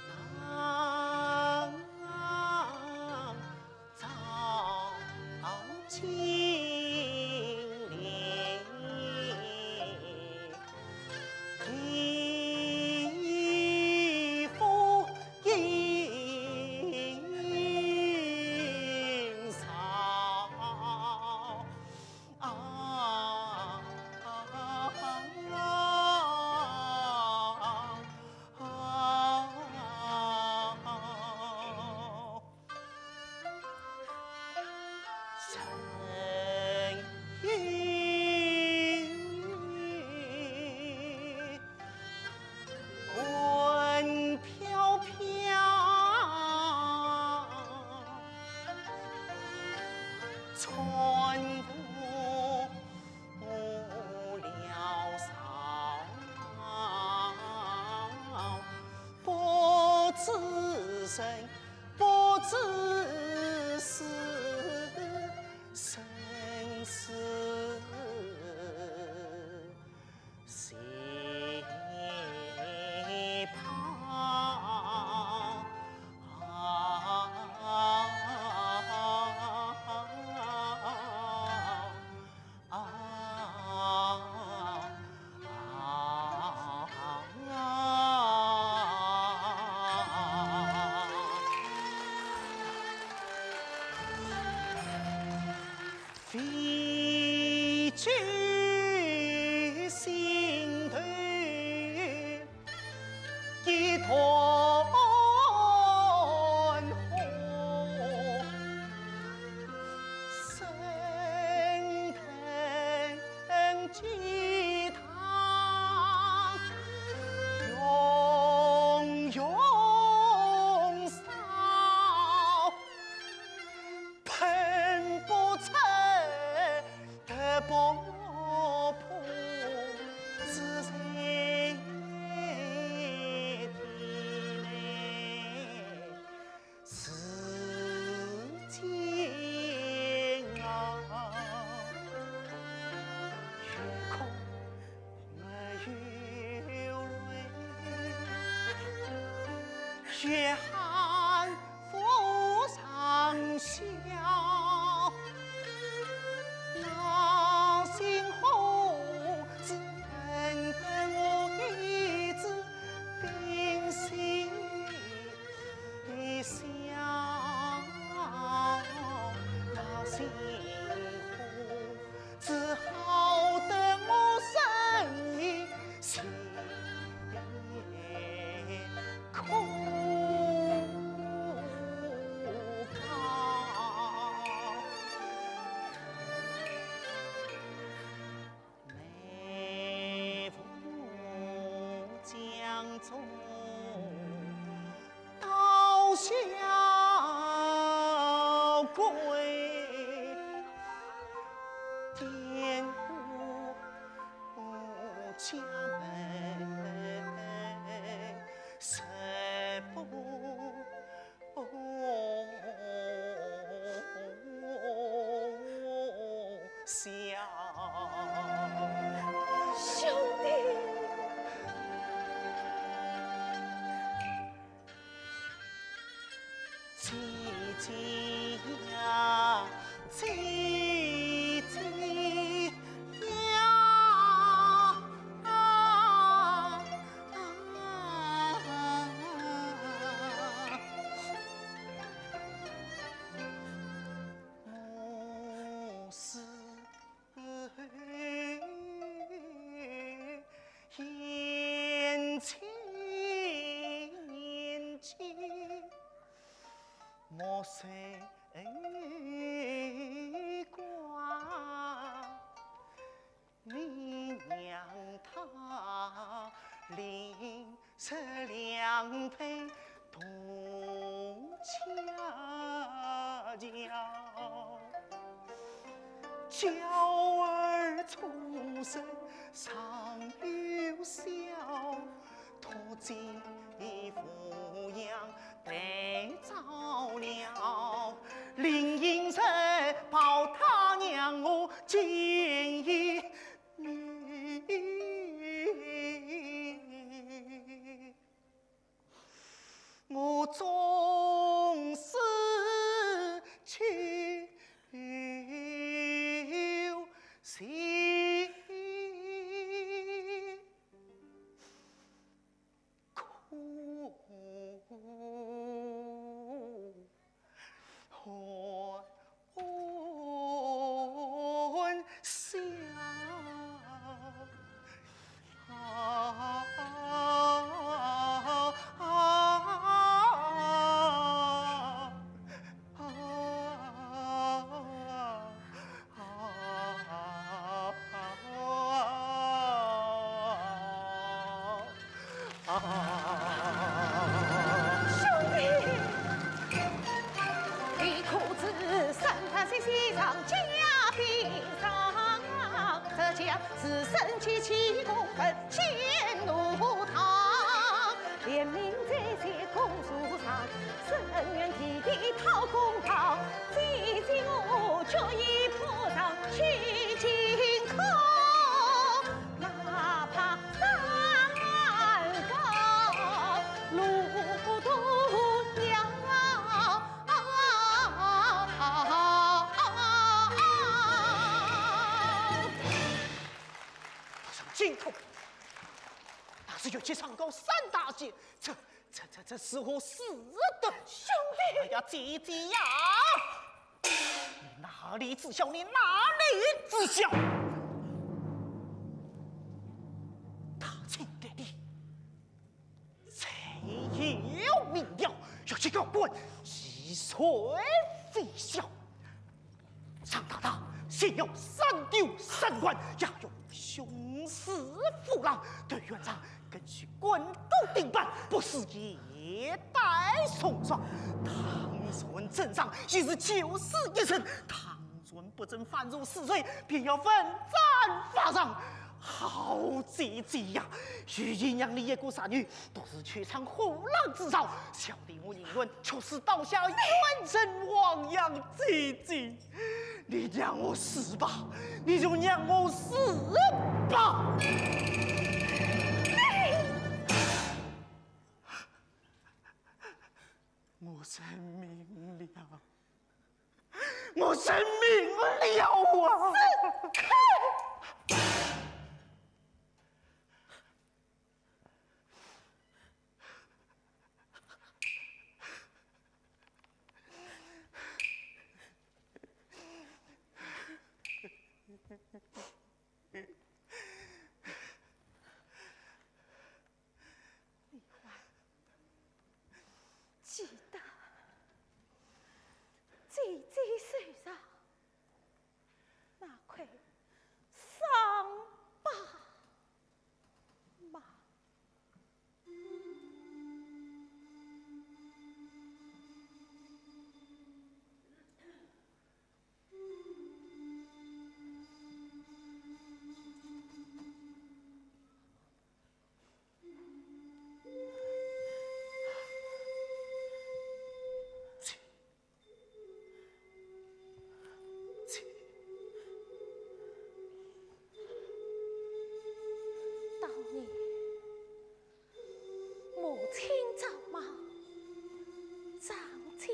当朝金陵地府应召。 啊，人影 云飘飘，穿过了朝，不知生，不知死，生死 谁怕？飞至心头一团火，升腾起它，熊熊烧。 喷不出，得不破，自在地内。时间啊，有苦 没有泪，血汗无常笑。那星河只分得我一枝冰心 笑，那星河只好得我生命辛苦高。 眉目江中刀削鬼，点过家门，谁不 笑。兄弟。姐姐呀，姐姐呀。 我是贤妻贤妻，莫守寡。 你让她另设良配同家教，娇儿出生尚有孝， 托寄抚养得着了，另行设保她让我见一面。兄弟，你可知三太师先上嘉宾上，这家是生气气功分见怒唐，联名在这公主上，深渊地底讨公道，姐姐我决意破上去进口。 哪怕山高路多要。大声惊动，那是越级上高三大姐，这、这、这、这是何事的？兄弟！哎呀，姐姐呀！ 你哪里知晓？你哪里知晓？他请得的，谁有名调，要去告官，是谁非小。张大大，先要三丢三关，押入凶死虎狼，对院长更须滚刀钉板，不是一代重赏。唐然镇上，已是九死一生。唐 然不曾犯入死罪，便要问斩法场。好姐姐呀，与其让你一个杀女，独自去唱虎狼之招，小弟我宁愿屈死刀下，愿成亡羊。姐姐，你让我死吧，你就让我死吧。我认命了。 我认命了啊！你还记得姐姐手上那块伤疤吗？当年母亲早亡，长子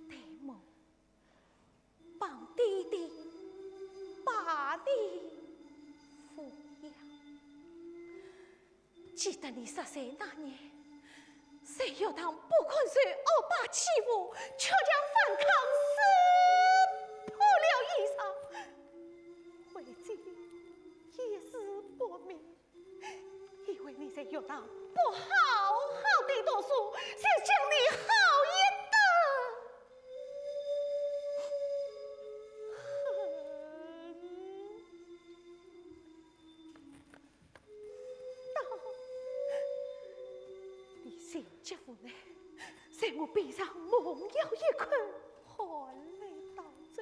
戴母， 帮爹爹把你抚养。记得你十岁那年，在学堂不肯受恶霸欺负，却将反抗撕破了衣裳，为姐一死不明。 因为你在学堂不好好地读书，就将你好一顿恨。到你心急无奈，在我背上猛咬一口，含泪逃走。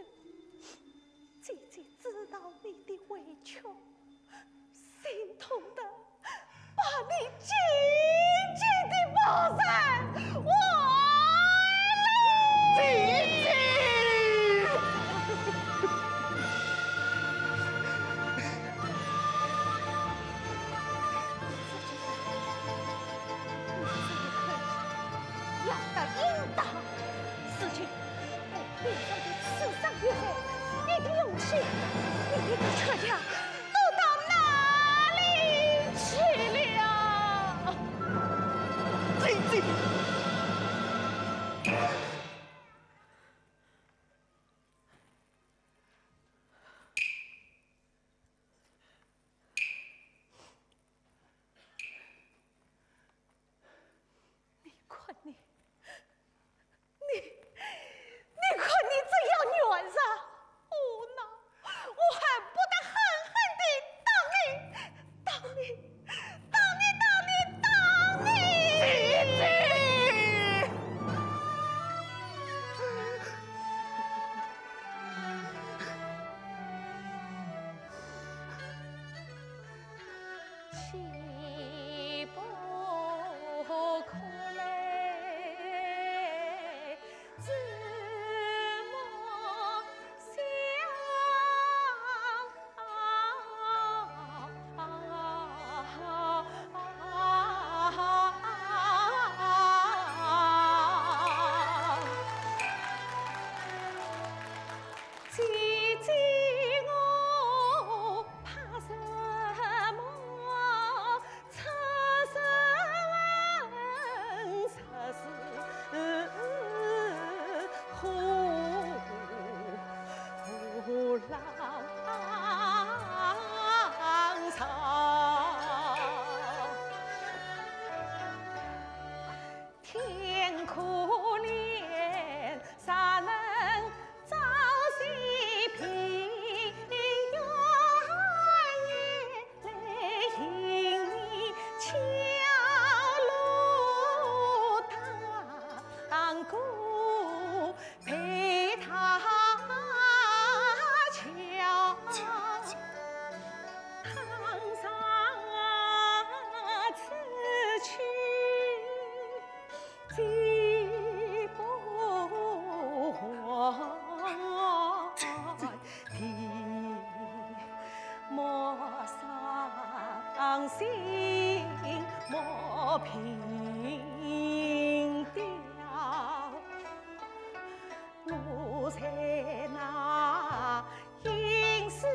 姐姐知道你的委屈， 心痛得把你紧紧地抱在怀里。姐姐！要得应当。事情心莫平调，我在那行尸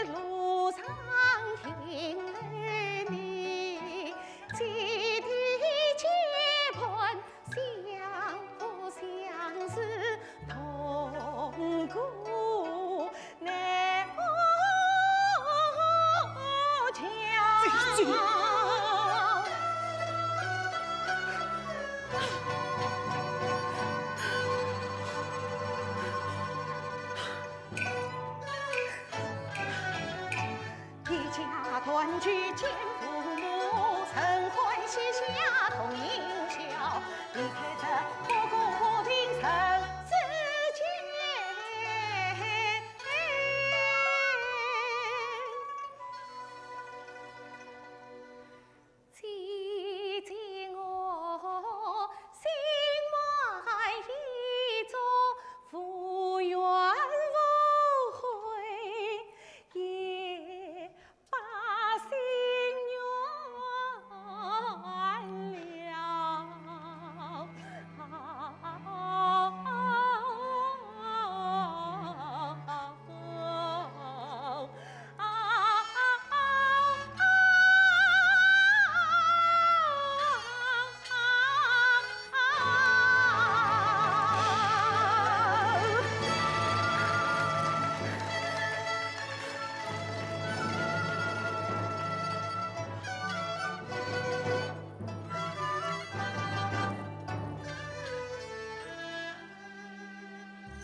路上寻了你，记得结伴相扶相随同过 一家团聚见父母，承欢膝下同饮酒，离开这不公不平人世间。 姐姐，我心怀一种无怨无悔，也把心愿了。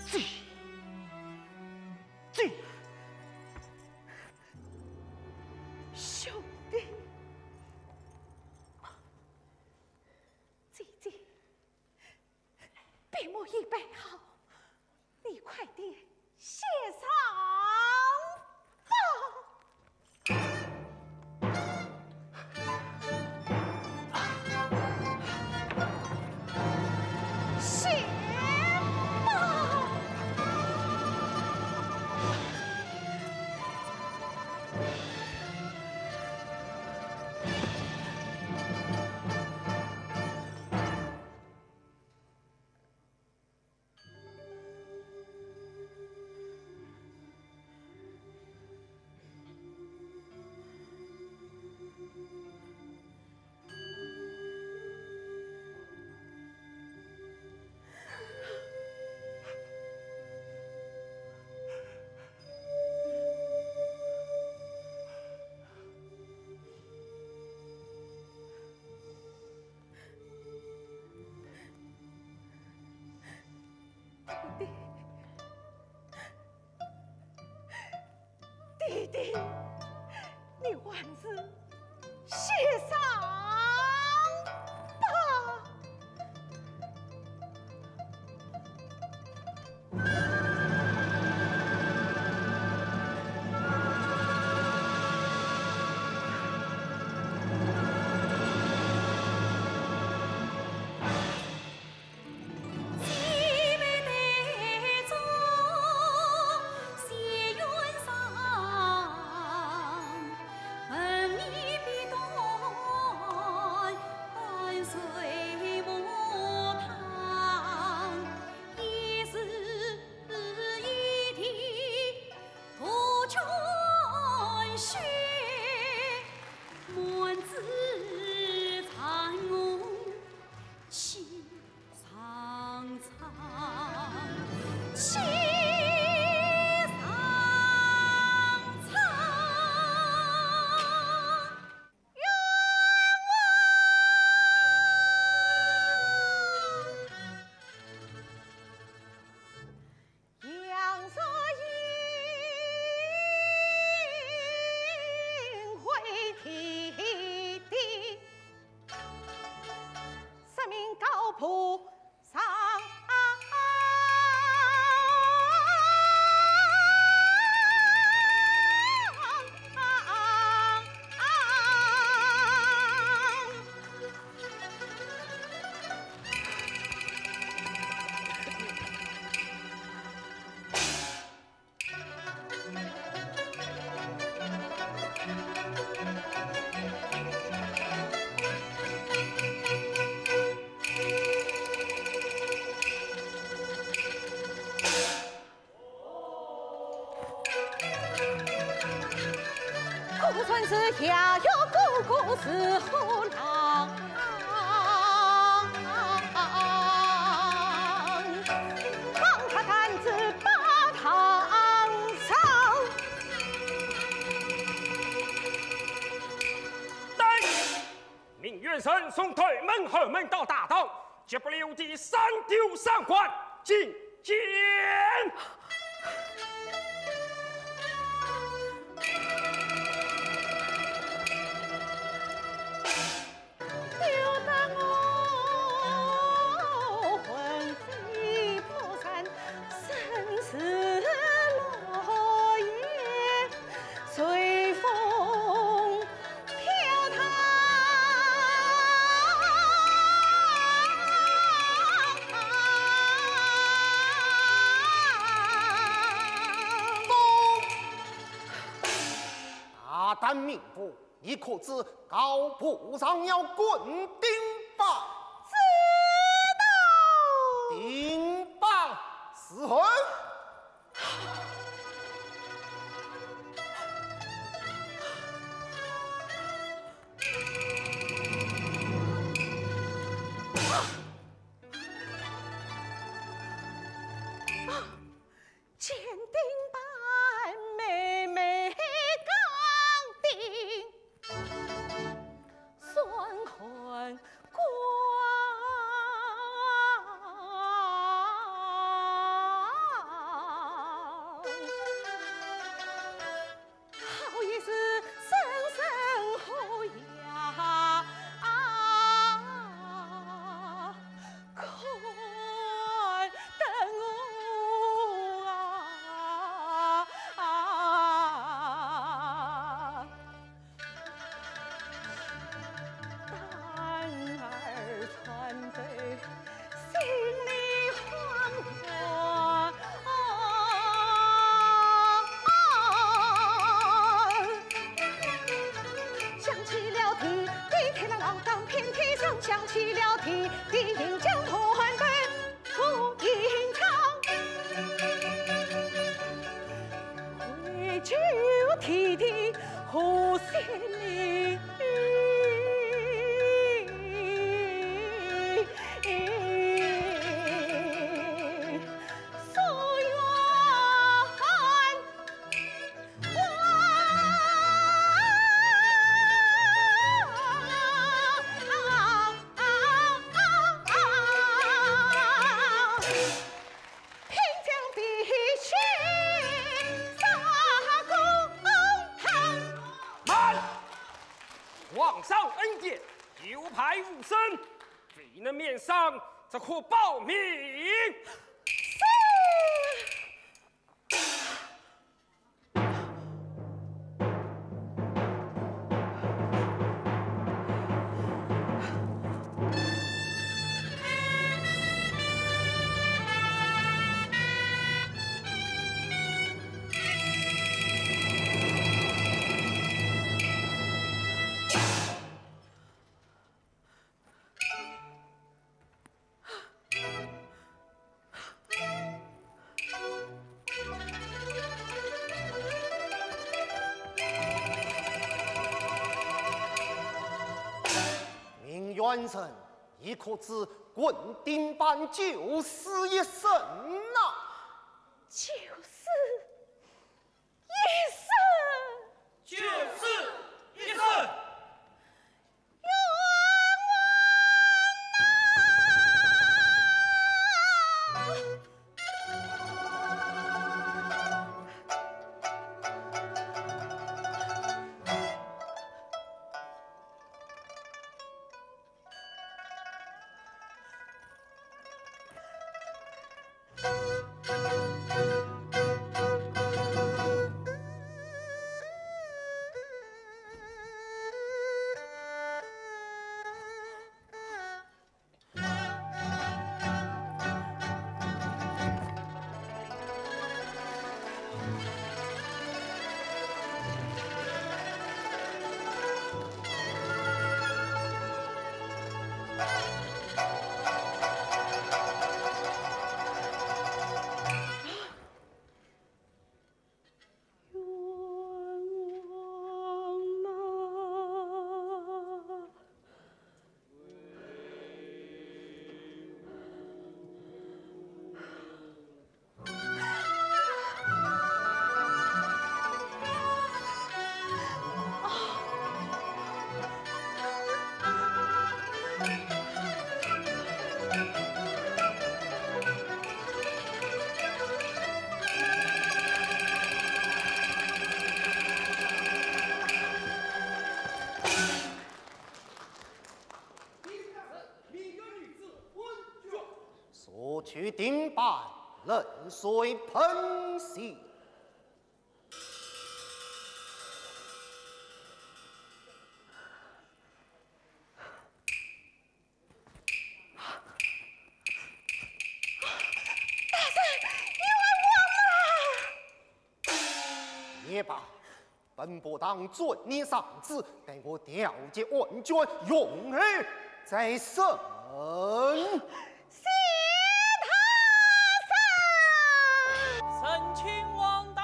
姐，姐，兄弟，姐姐， 笔墨已备好，你快点写上吧。写吧。弟弟，弟弟，你还是写上吧。不算是下药，哥哥是虎狼，放他胆子把他伤。 命元神从头门后门到大堂，绝不留地三丢三关，觐见。大胆命妇，你可知告不上要棍钉耙？知道。钉耙伺候。 慢！皇上恩典，有牌无声，未能免伤，只可保命。是。命元神，你可知棍钉耙九死一生呐？九死一生。九死一生。取顶板冷水喷洗。大人，冤枉啊！也罢，本部当遵你上旨，待我调解案卷，容后再审。谢大人。参见王导。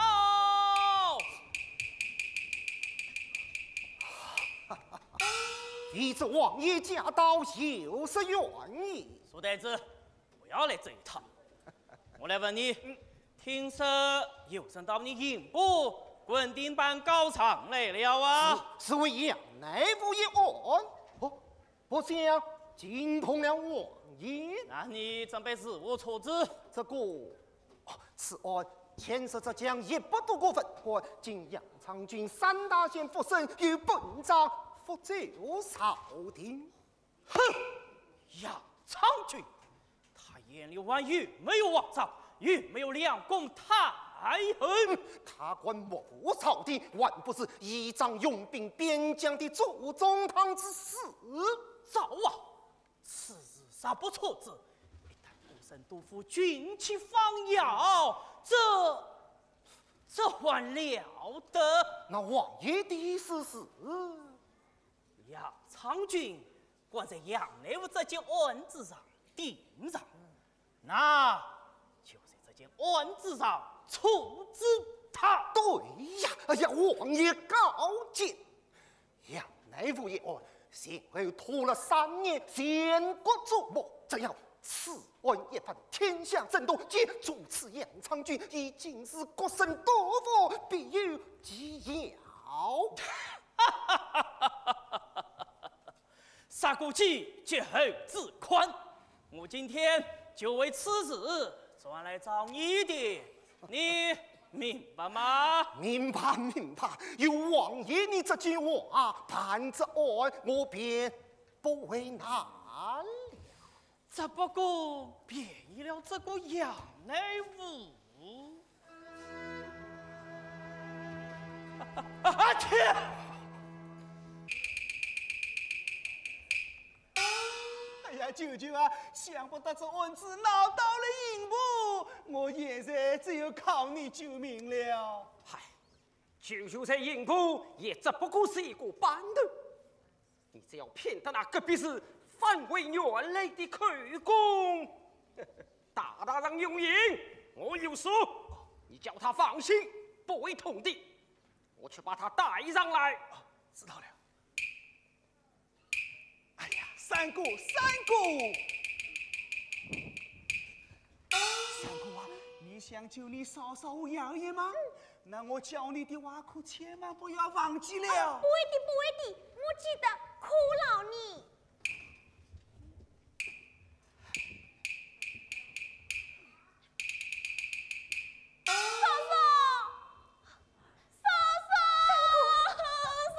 未知王爷驾到，有失远迎。书呆子，不要来这一套。我来问你，听说有人到你刑部滚钉板告状来了啊？是为杨乃武一案？哦，不想惊动了王爷。那你准备如何处置？这个，哦，此案牵涉浙江一百多个文官，经杨昌俊、单大仙复审，由本章复奏朝廷。哼，杨昌俊，他眼里还有没有王朝，有没有两宫太后？他敢谋朝廷，还不是依仗拥兵边疆的左宗棠之死？早啊，此事若不处置，一旦孤身督抚军旗放桠，这，这还了得？那王爷的意思是？杨昌俊关在杨乃武这件案子上顶上，那就在这件案子上处置他。对呀，哎呀，王爷高见。杨乃武一案，前后拖了三年，全国瞩目。只要此案一翻，天下震动，皆助此杨昌俊，以今日国胜多福，必有其效。杀过鸡，绝后自宽。我今天就为此事专来找你的，你明白吗？明白，明白。有王爷你这句话，办这案我便不为难了。只不过便宜了这个杨乃武。啊，天！ 哎呀，舅舅啊，想不到这案子闹到了刑部，我现在只有靠你救命了。嗨，舅舅在刑部也只不过是一个班头，你只要骗得那隔壁氏返回原来的口供，大大人用刑，我有数。你叫他放心，不会痛的。我去把他带上来。知道了。 哎呀，三哥，三哥，三哥啊，你想救你嫂嫂和杨二爷吗？那我教你的话可千万不要忘记了。不会的，不会的，我记得，可饶你。嫂嫂。 嫂嫂，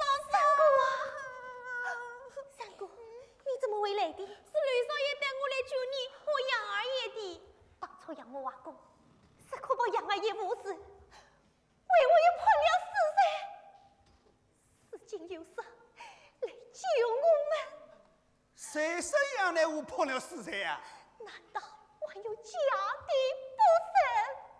三哥，三哥啊，三哥，你怎么会来的？是刘少爷带我来救你和杨二爷的。当初杨某外公是可把杨二爷扶持，为我也破了死罪，如今有人来救我们。 谁说杨乃武破了死罪啊？难道还有假的不成？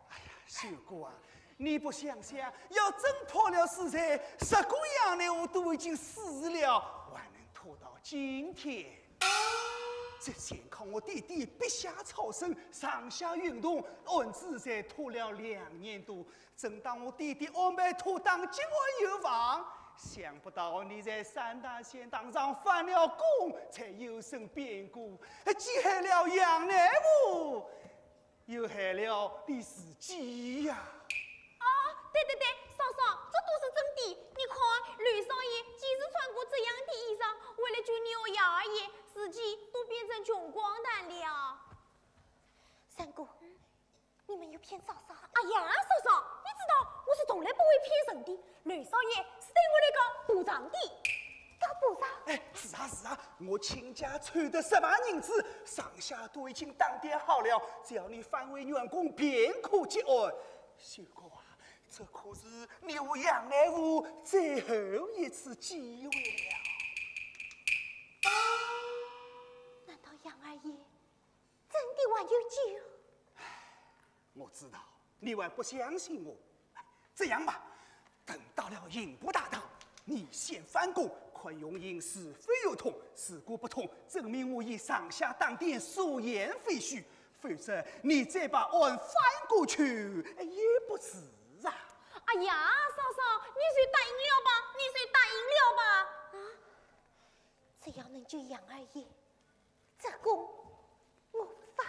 哎呀，秀姑啊，你不想想，要真破了死罪，十个杨乃武都已经死了，还能拖到今天？这全靠我爹爹笔下草生，上下运动，案子才拖了两年多。 正当我爹爹安排妥当，结案有望，想不到你在三大仙堂上翻了供，才有生变故，陷害了杨乃武，又害了你自己呀！啊，对对对，嫂嫂，这都是真的。你看，刘少爷几时穿过这样的衣裳，为了救你和杨二爷，自己都变成穷光蛋了。三哥， 你没有骗嫂嫂？哎呀，嫂嫂，你知道我是从来不会骗人的。刘少爷是对我来告补偿的。告补偿？哎，是啊，啊，是啊，我亲家凑得十万银子，上下都已经打点好了，只要你返回阮公，便可结案。相公啊，这可是你和杨乃武最后一次机会了。难道杨二爷真的还有救？我知道你还不相信我。这样吧，等到了刑部大堂，你先翻供，看用刑是否有通，如果不通，证明我已上下打点，所言非虚，否则你再把案翻过去，也不迟啊。哎呀，嫂嫂，你就答应了吧，你就答应了吧。啊，只要能救杨二爷，这供我翻。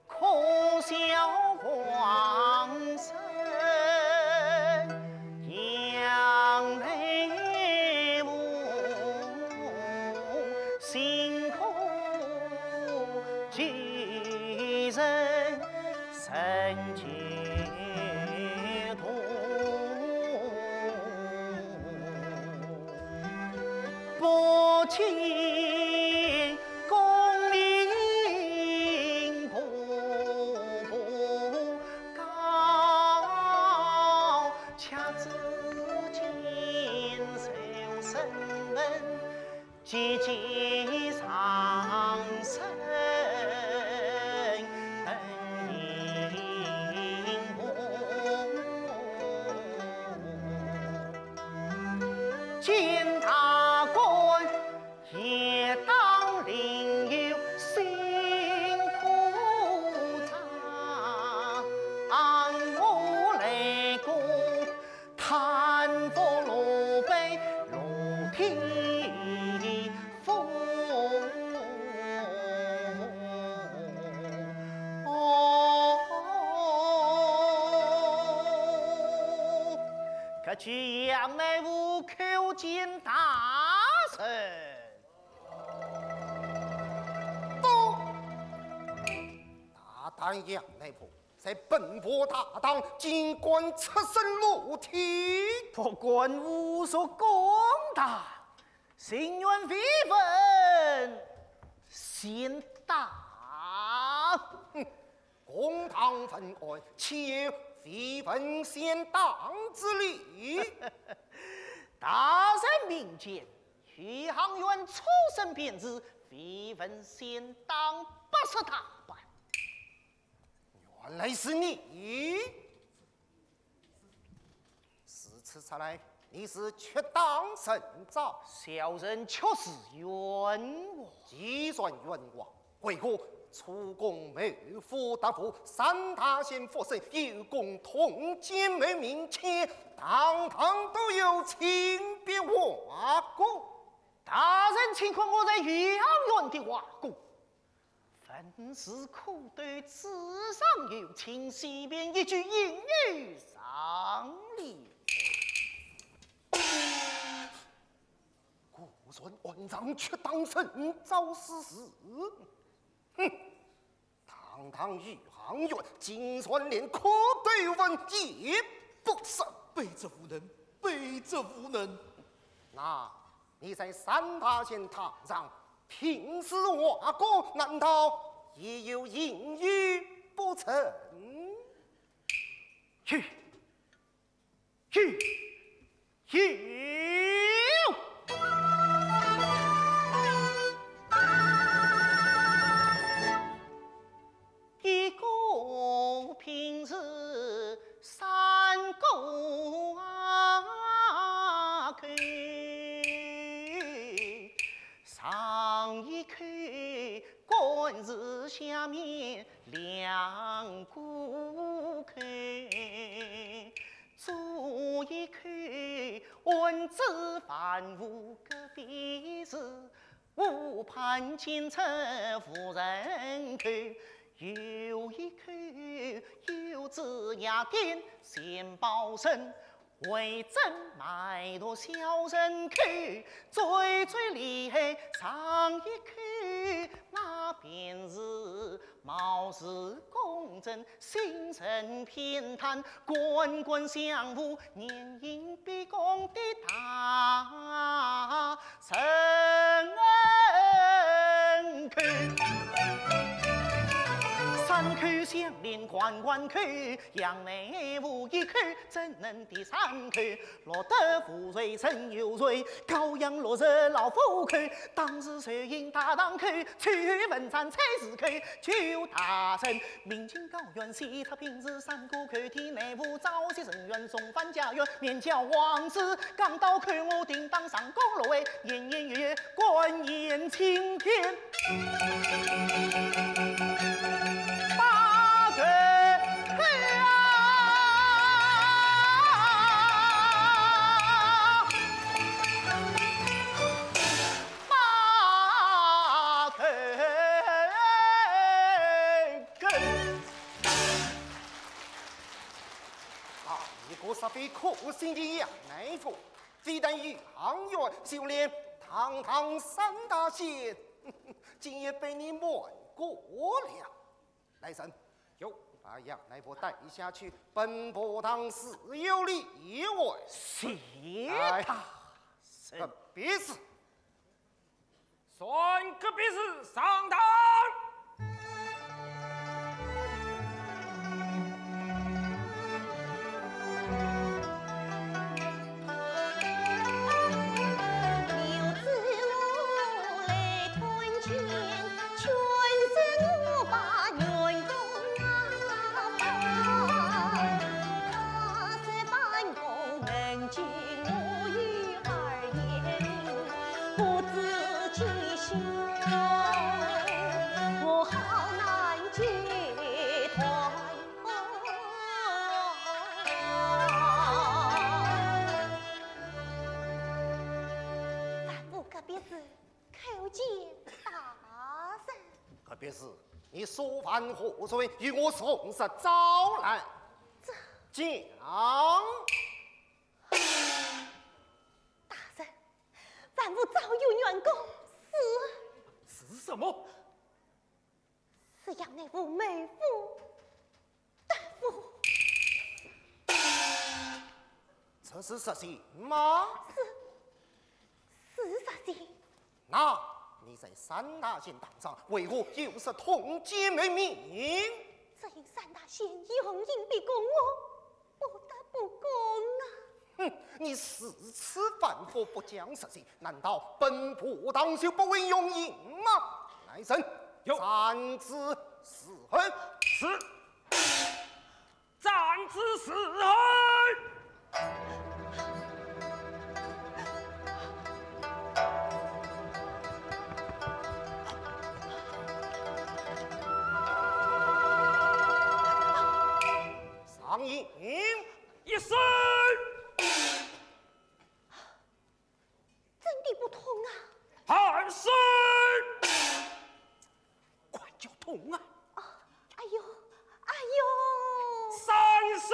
可笑狂生杨乃武，辛苦救人人皆痛。 不计功名步步高，却只见受审问，寂寂上身等刑部。 见大官也当另有新铺张，我来过叹服落悲落天风。哦， 搿句杨乃武叩见大人。都！大胆杨乃武，在本部大堂竟敢出声落天！不敢侮辱公堂，情愿非分先打。哼， 公堂问案，岂有非分先打之理？大人明鉴，余杭县出身便是非分先打，不是他办。原来是你！ 如此说来，你是屈当甚招？小人确是冤枉。既然冤枉，为何出宫谋反，搭府三大县复审，有功通奸谋民迁，堂堂都有请别画供？大人请看我在余杭县的画供。 文字可对，字上有情，随便一句，应有上联。果然案上屈当甚招之事。哼，堂堂余杭县，竟然连可对文也不识。卑职无能，卑职无能。那你在三大县堂上 凭实画供，难道也有应有不成？去，去，去！ 一个平时三个啊口，上一口官司下面两个口，左一口案子万无隔壁事， 误判奸臣无人口，右一口有子夜店钱宝生，为争买夺小人口，最最厉害上一口，那便是貌似公正，心存偏袒，官官相护，年年卑躬的大人口。三口相连，官官口，杨乃武一口，怎能第三口？落得无罪真有罪，羔羊落入老虎口。当时受刑大堂口，去问斩差事口，求大人，明清高原西塔平治三个口，天内府朝夕伸冤送返家园，面交王子，刚到口我定当上供落位，年年月月官言青天。八个口啊！八个口。啊，一个煞费苦心的杨乃武，非但有状元，就连堂堂三大县，竟也被你瞒过了。来人，有，把杨乃武带下去，奔波堂自有例外。是。哎，大人。葛毕氏。传葛毕氏上堂。万福葛毕氏，叩见大人。葛毕氏，你所犯何罪？与我从实招来。这……讲。大人，万福早有冤供，是……是什么？ 是杨乃武谋夫夺妇。这是实情吗？是，是实情。那你在三大县堂上为何又是通奸谋命？只因三大县用刑逼供我， 不得不供啊。哼，你如此反复不讲实情，难道本部堂就不会用刑吗？来人，有。斩之伺候。是。斩之伺候。 上刑。一声。真的不痛啊？二声。快叫痛啊！啊，哎呦，哎呦！三声。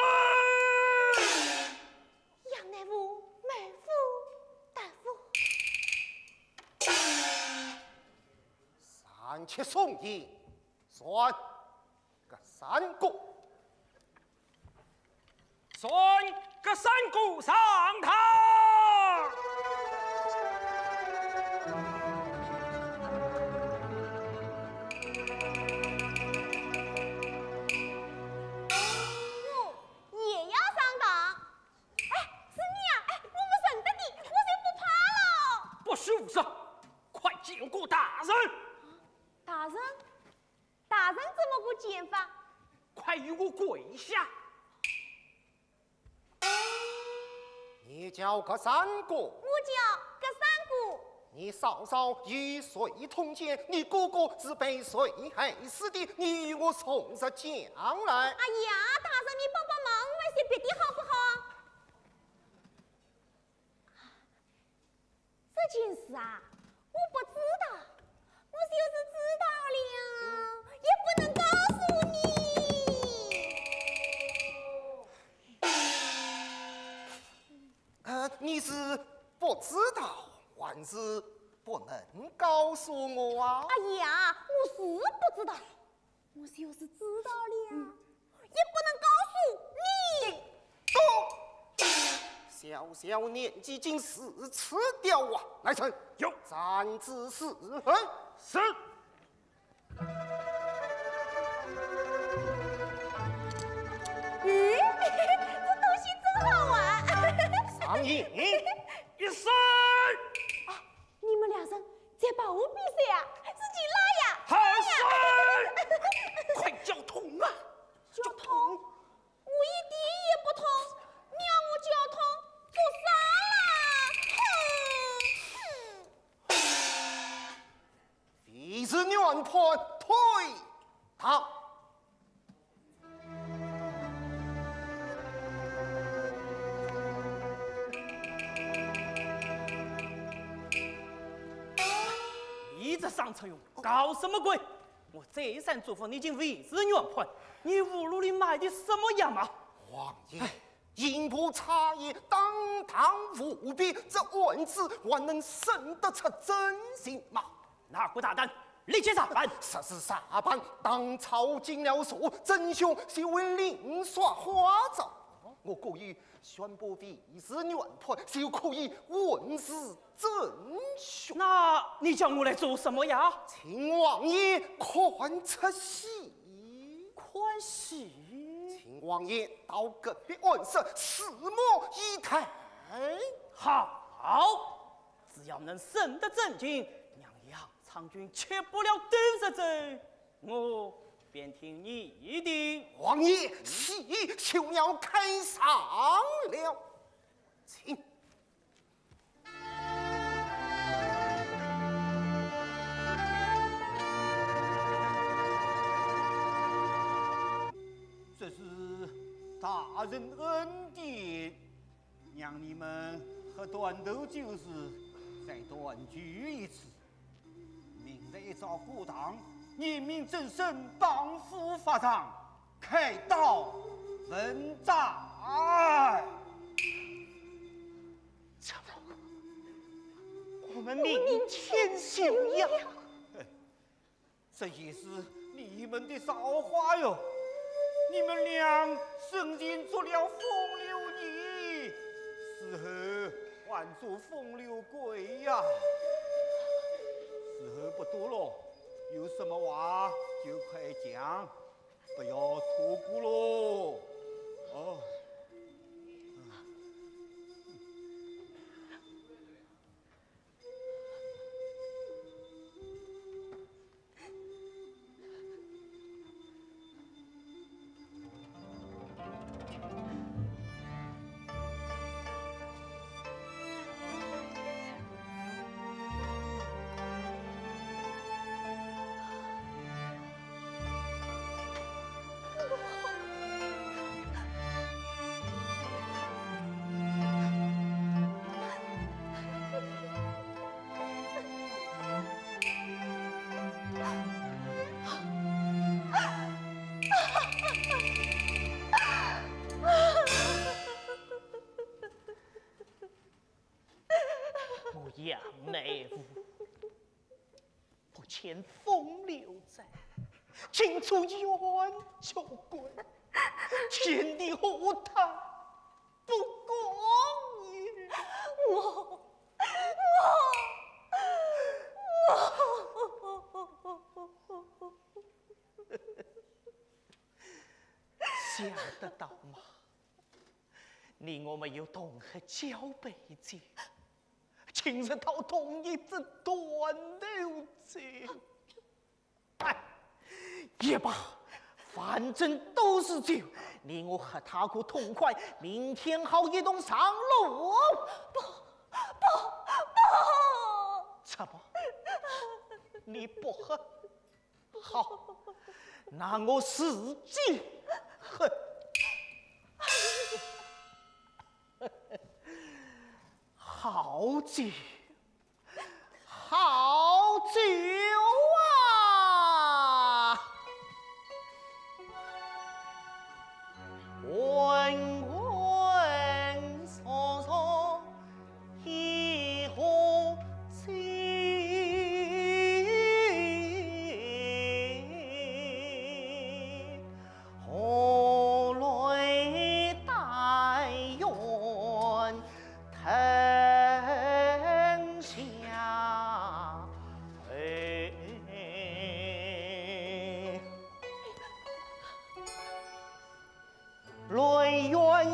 杨乃武，谋夫夺妇。三七松刑，算。 葛三哥。传葛三哥上堂。我也要上堂。哎，是你啊！哎，我不认得你，我就不怕了。不许胡说，快见过大人。大人？ 大人怎么个见法？快与我跪下。你叫葛三哥？我叫葛三哥。你嫂嫂与谁通奸？你哥哥是被谁害死的？你与我从实讲来。哎呀，大人，你帮帮忙，问些别的好不好？ 这件事啊，我不知道，我就是知道了，也不能告诉你。你是不知道，还是不能告诉我啊？哎呀，我是不知道。我就是知道了，也不能告诉你。小小年纪竟如此刁啊！来人，有。斩之四人。是。咦，这东西真好玩。上演。一声。啊，你们两人在保护比赛啊？是你拉呀？好事！快叫痛啊！叫痛！我一点也不痛，你让我叫痛做啥啦？哼！未知原判，退堂。你这双扯用，搞什么鬼？我再三嘱咐你进未知原判，你葫芦里卖的什么药嘛？王爷，哎，刑部差役当堂舞弊，这案子还能审得出真情吗？ 哪个大胆，立即查办。实是查办，当朝进了书，真凶就会另耍花招。我故意宣布未知原判，就可以稳住真凶。那你叫我来做什么呀？请王爷看出戏。看戏？请王爷到隔壁案室，拭目以待。好，只要能审得真情，让杨 昌君吃不了兜着走，我便听你的。王爷，戏就要开场了，请。这是大人恩典，让你们喝断头酒时再团聚一次。 明日一早过堂，验明正身，绑赴法场，开刀问斩。这不，我们明天就要。这也是你们的造化哟。你们俩生前做了风流女，死后 还做风流鬼呀。时候不多了，有什么话就快讲，不要错过喽。哦。 我杨乃武，不欠风流债，今出冤屈鬼，天地何大， 不公也。我，我，我，想得到吗？你我没有同喝交杯酒，今日倒同饮这断头酒。 哎，也罢，反正都是酒，你我喝他个痛快，明天好一同上路。不，不，不！怎么？你不喝？好，那我自己喝。好酒， 好酒啊！滚滚冲冲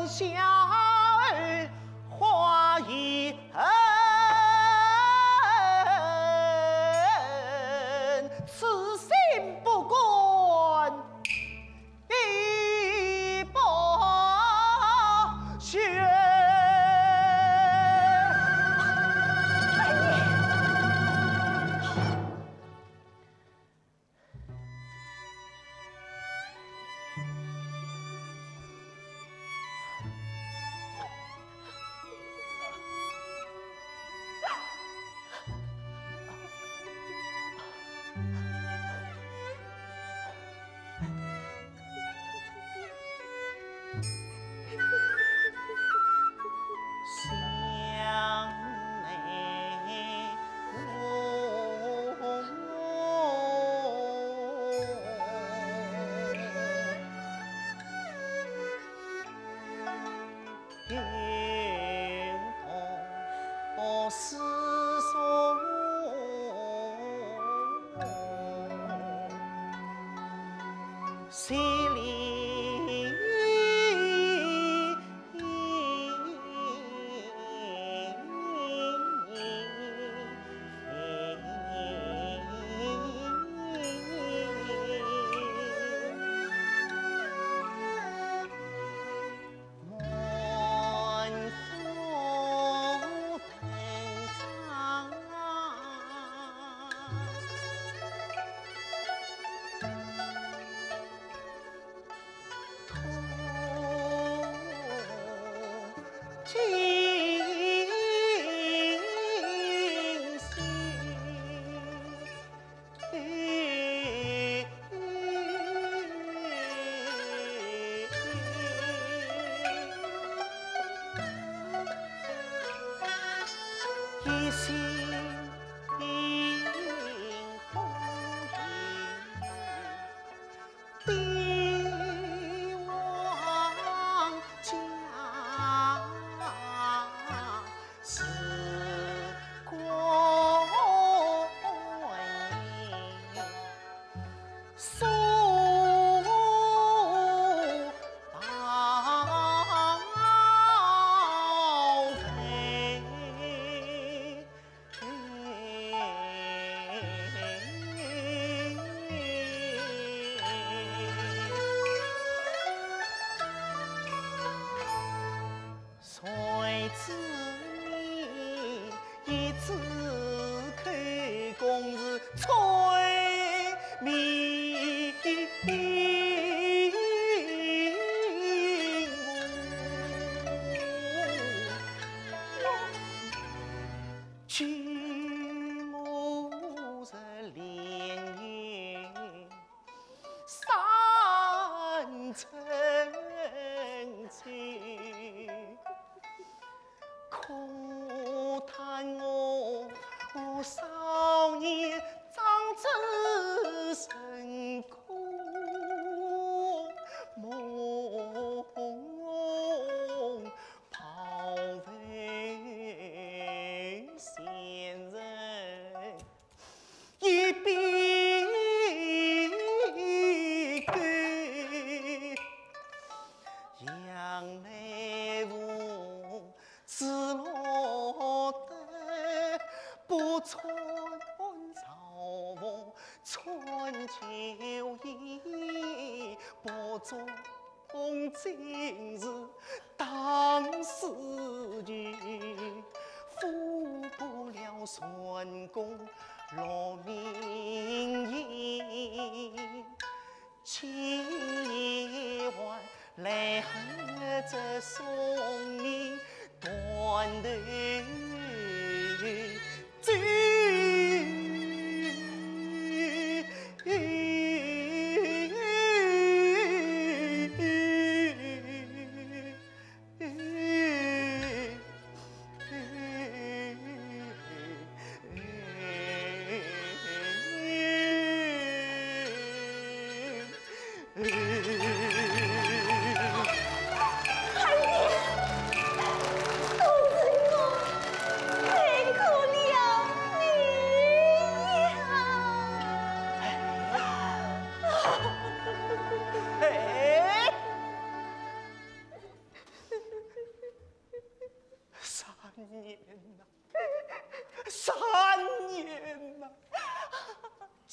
小儿花已恨，痴心不改一不学。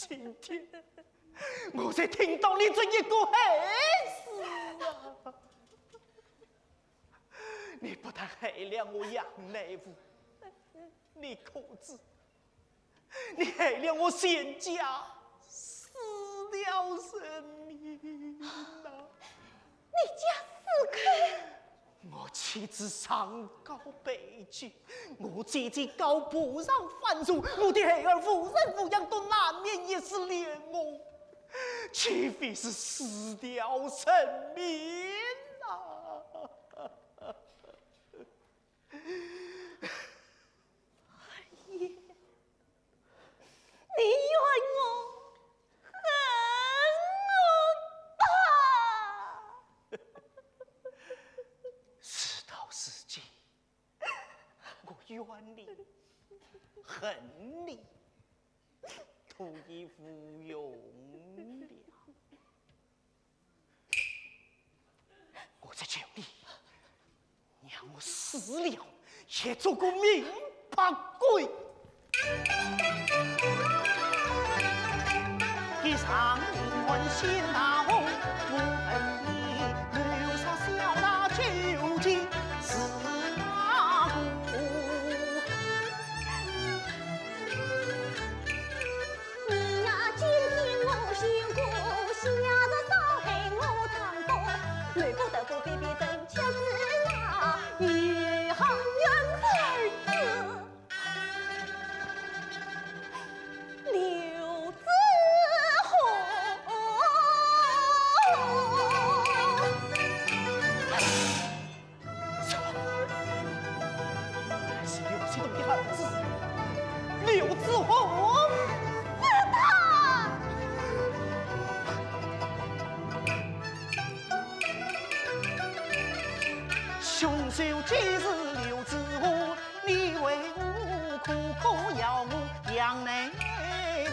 今天我才听到你这一个害字啊！你不但害了我杨乃武，你可知，你害了我全家四条人命啊！你家四口？ 我妻子上告被拒，我姐姐告不上犯罪，我的孩儿无人抚养，都难免也是连我，岂非是四条人命啊！二爷，你怨我，恨我吧！ 事到如今，我怨你、恨你，都已无用了。我在求你，让我死了也做个明白鬼。 是刘子栋的儿子，刘子宏。是他！凶手就是刘子宏，你为何苦苦要我杨乃武？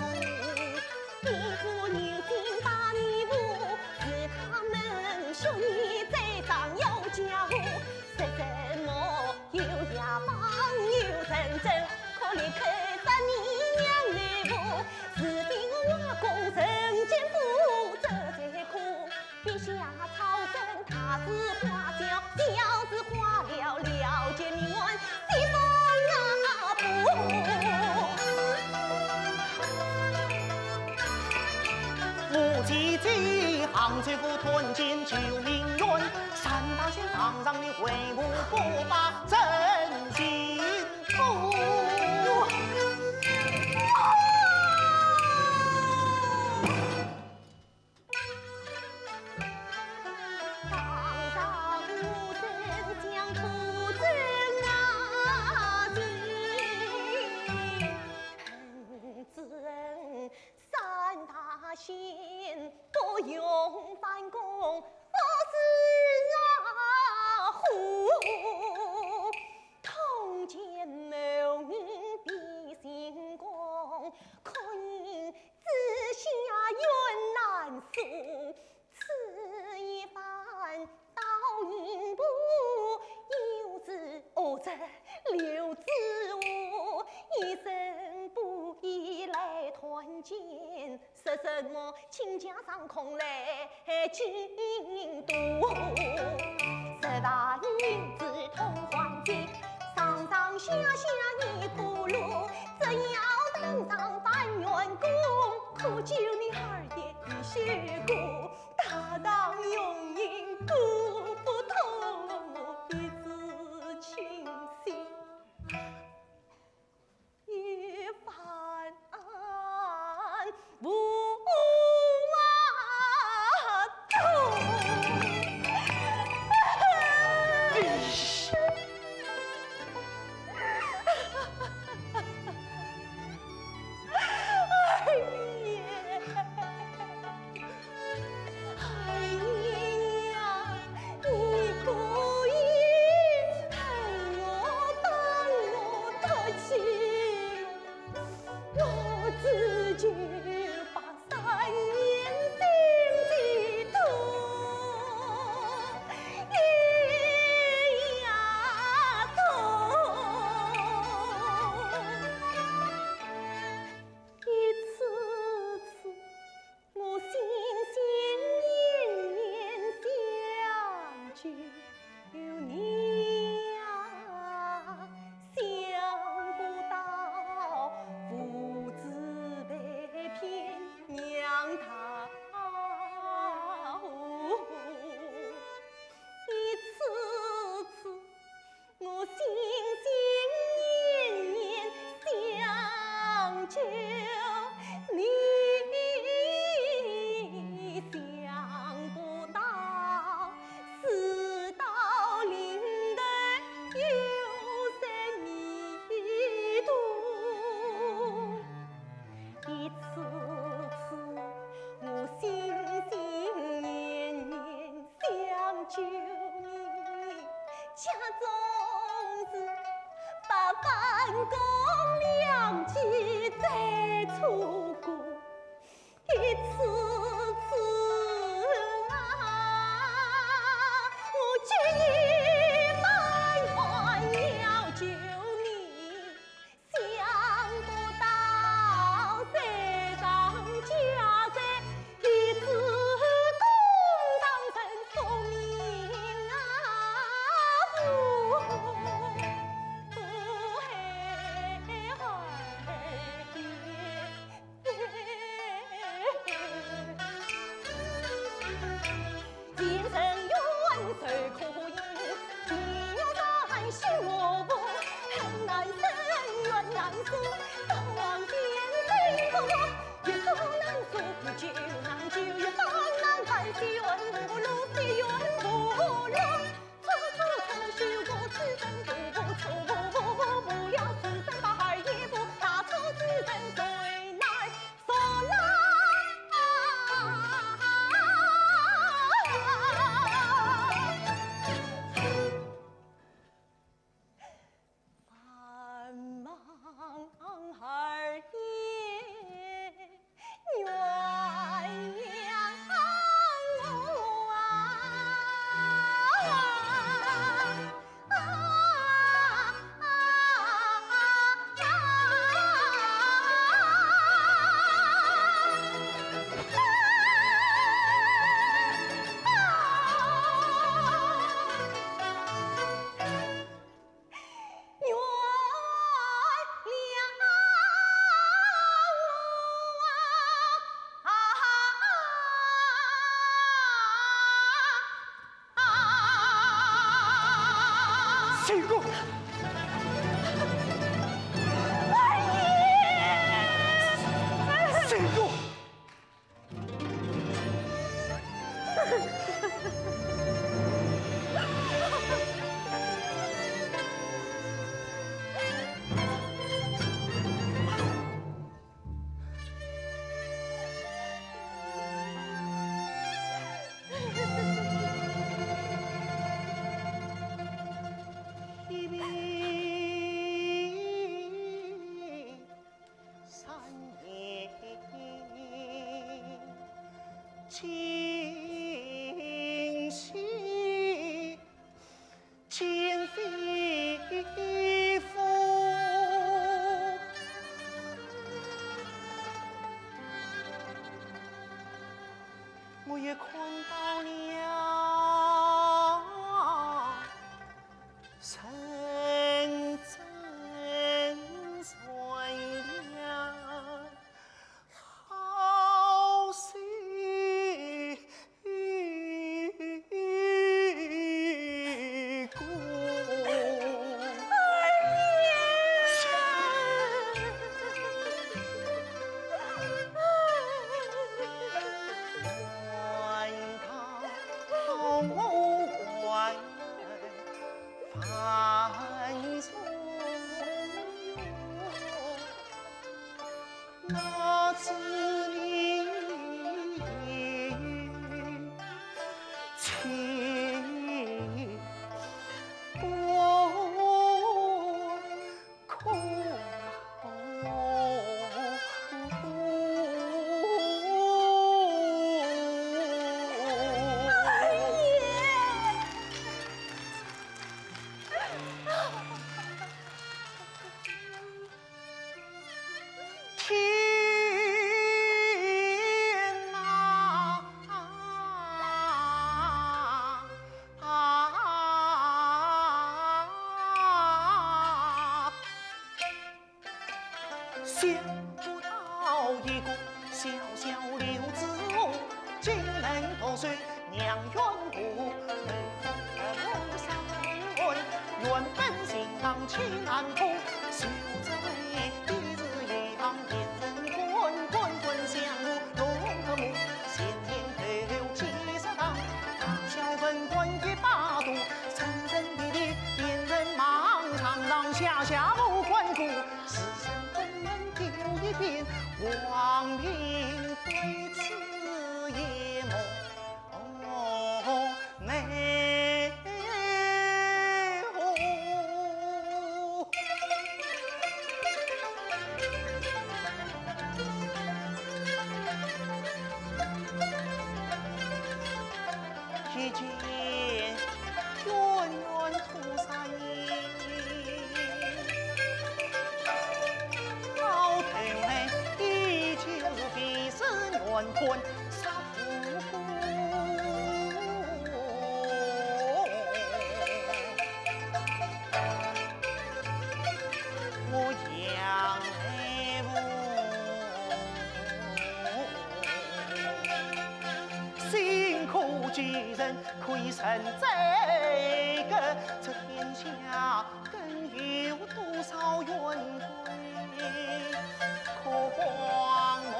我姐姐杭州府团建救命院，三八线堂上你为我不把真情哭。公良计再错过一次次啊，我决意翻案要救你。 想不到山上家贼，一次公堂真送命啊！前程远，谁可应？地狱山，修罗府，恨难伸，怨难诉，东王见谁不？一诉难诉，不救难救，一翻难翻，谁怨不落，谁怨不落？处处处修过此生不不错，不不不不要此生把二也不，大错此生谁来 相公！相公！我也看到了。 天哪！想不到一个小小刘子翁，竟能夺取 娘冤故，能分三分，原本心肠千难破，就在一日一行，变成官官官相护，龙和睦，先前头几十趟，大小文官一把度，层层叠叠，变成盲肠，上下下无关顾，世人不能丢一边，亡命对此一梦。 哦，美哦。官杀无辜，我杨乃武，辛苦之人可以成这个，这天下 更有多少冤鬼可荒漠？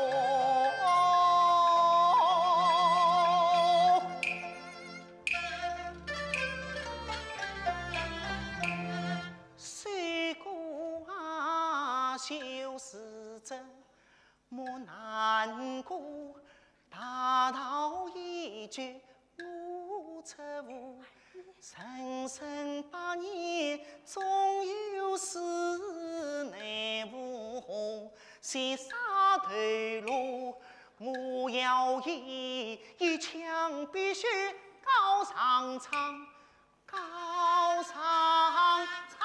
谁过啊，就是这么难过，大道一绝 我则无，人生百年终有死，奈何何须杀头颅？我要以一枪必须告上苍，告上苍。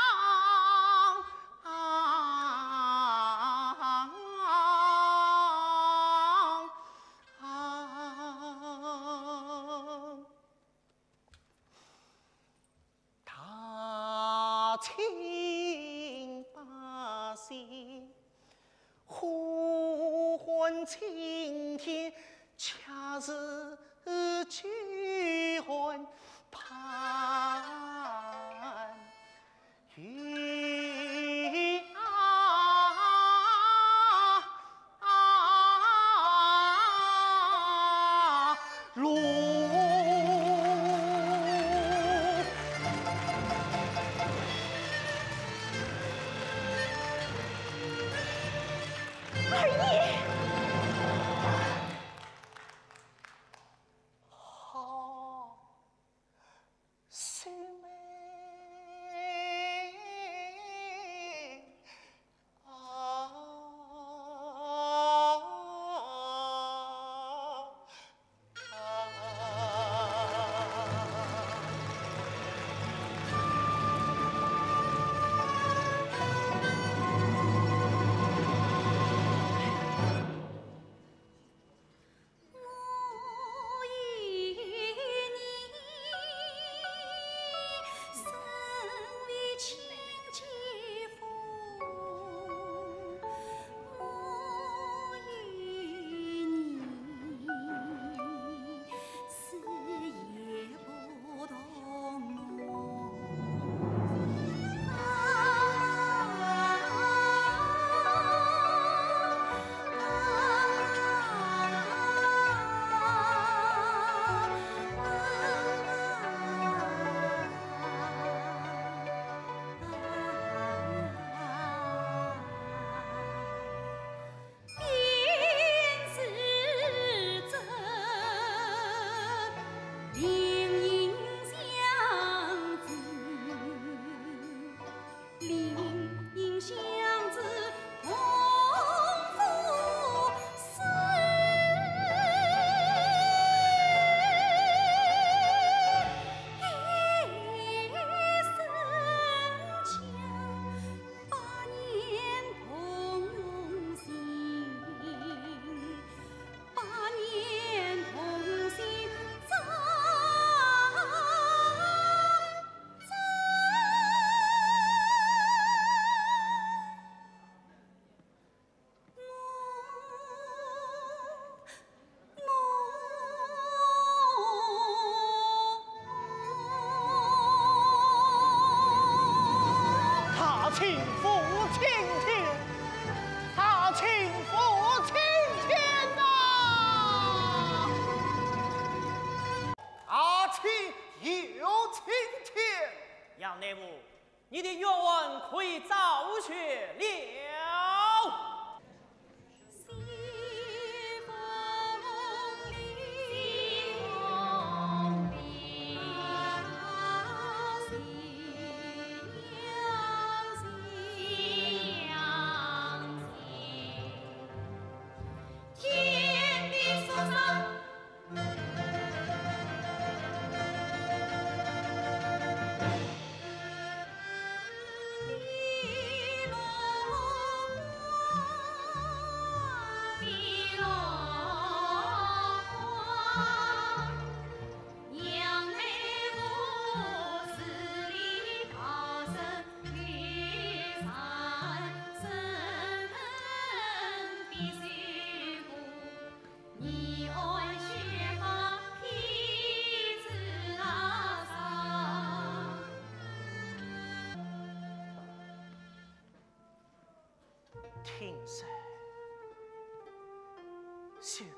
大清百姓呼唤青天，恰似饥寒。 二爷！好，秀妹啊！ 大清府青天，大清府青天呐！大清又青天。杨乃武， 你的冤枉可以昭雪了。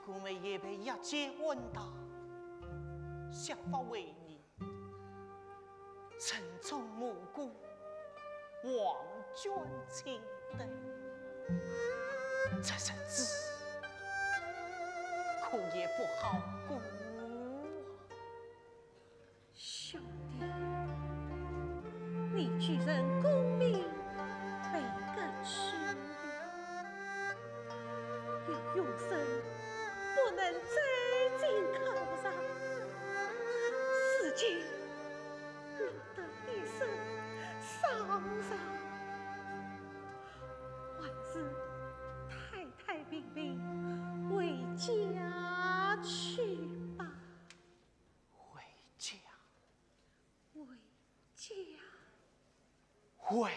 姑妹也被押解安搭，削发为尼，沉重无辜，黄卷青灯，这日子可也不好过啊。 兄弟，你既然功名被革去了，有永生不能再进考场，如今落得一身伤残，还是太太平平回家去吧。 回家，回家，回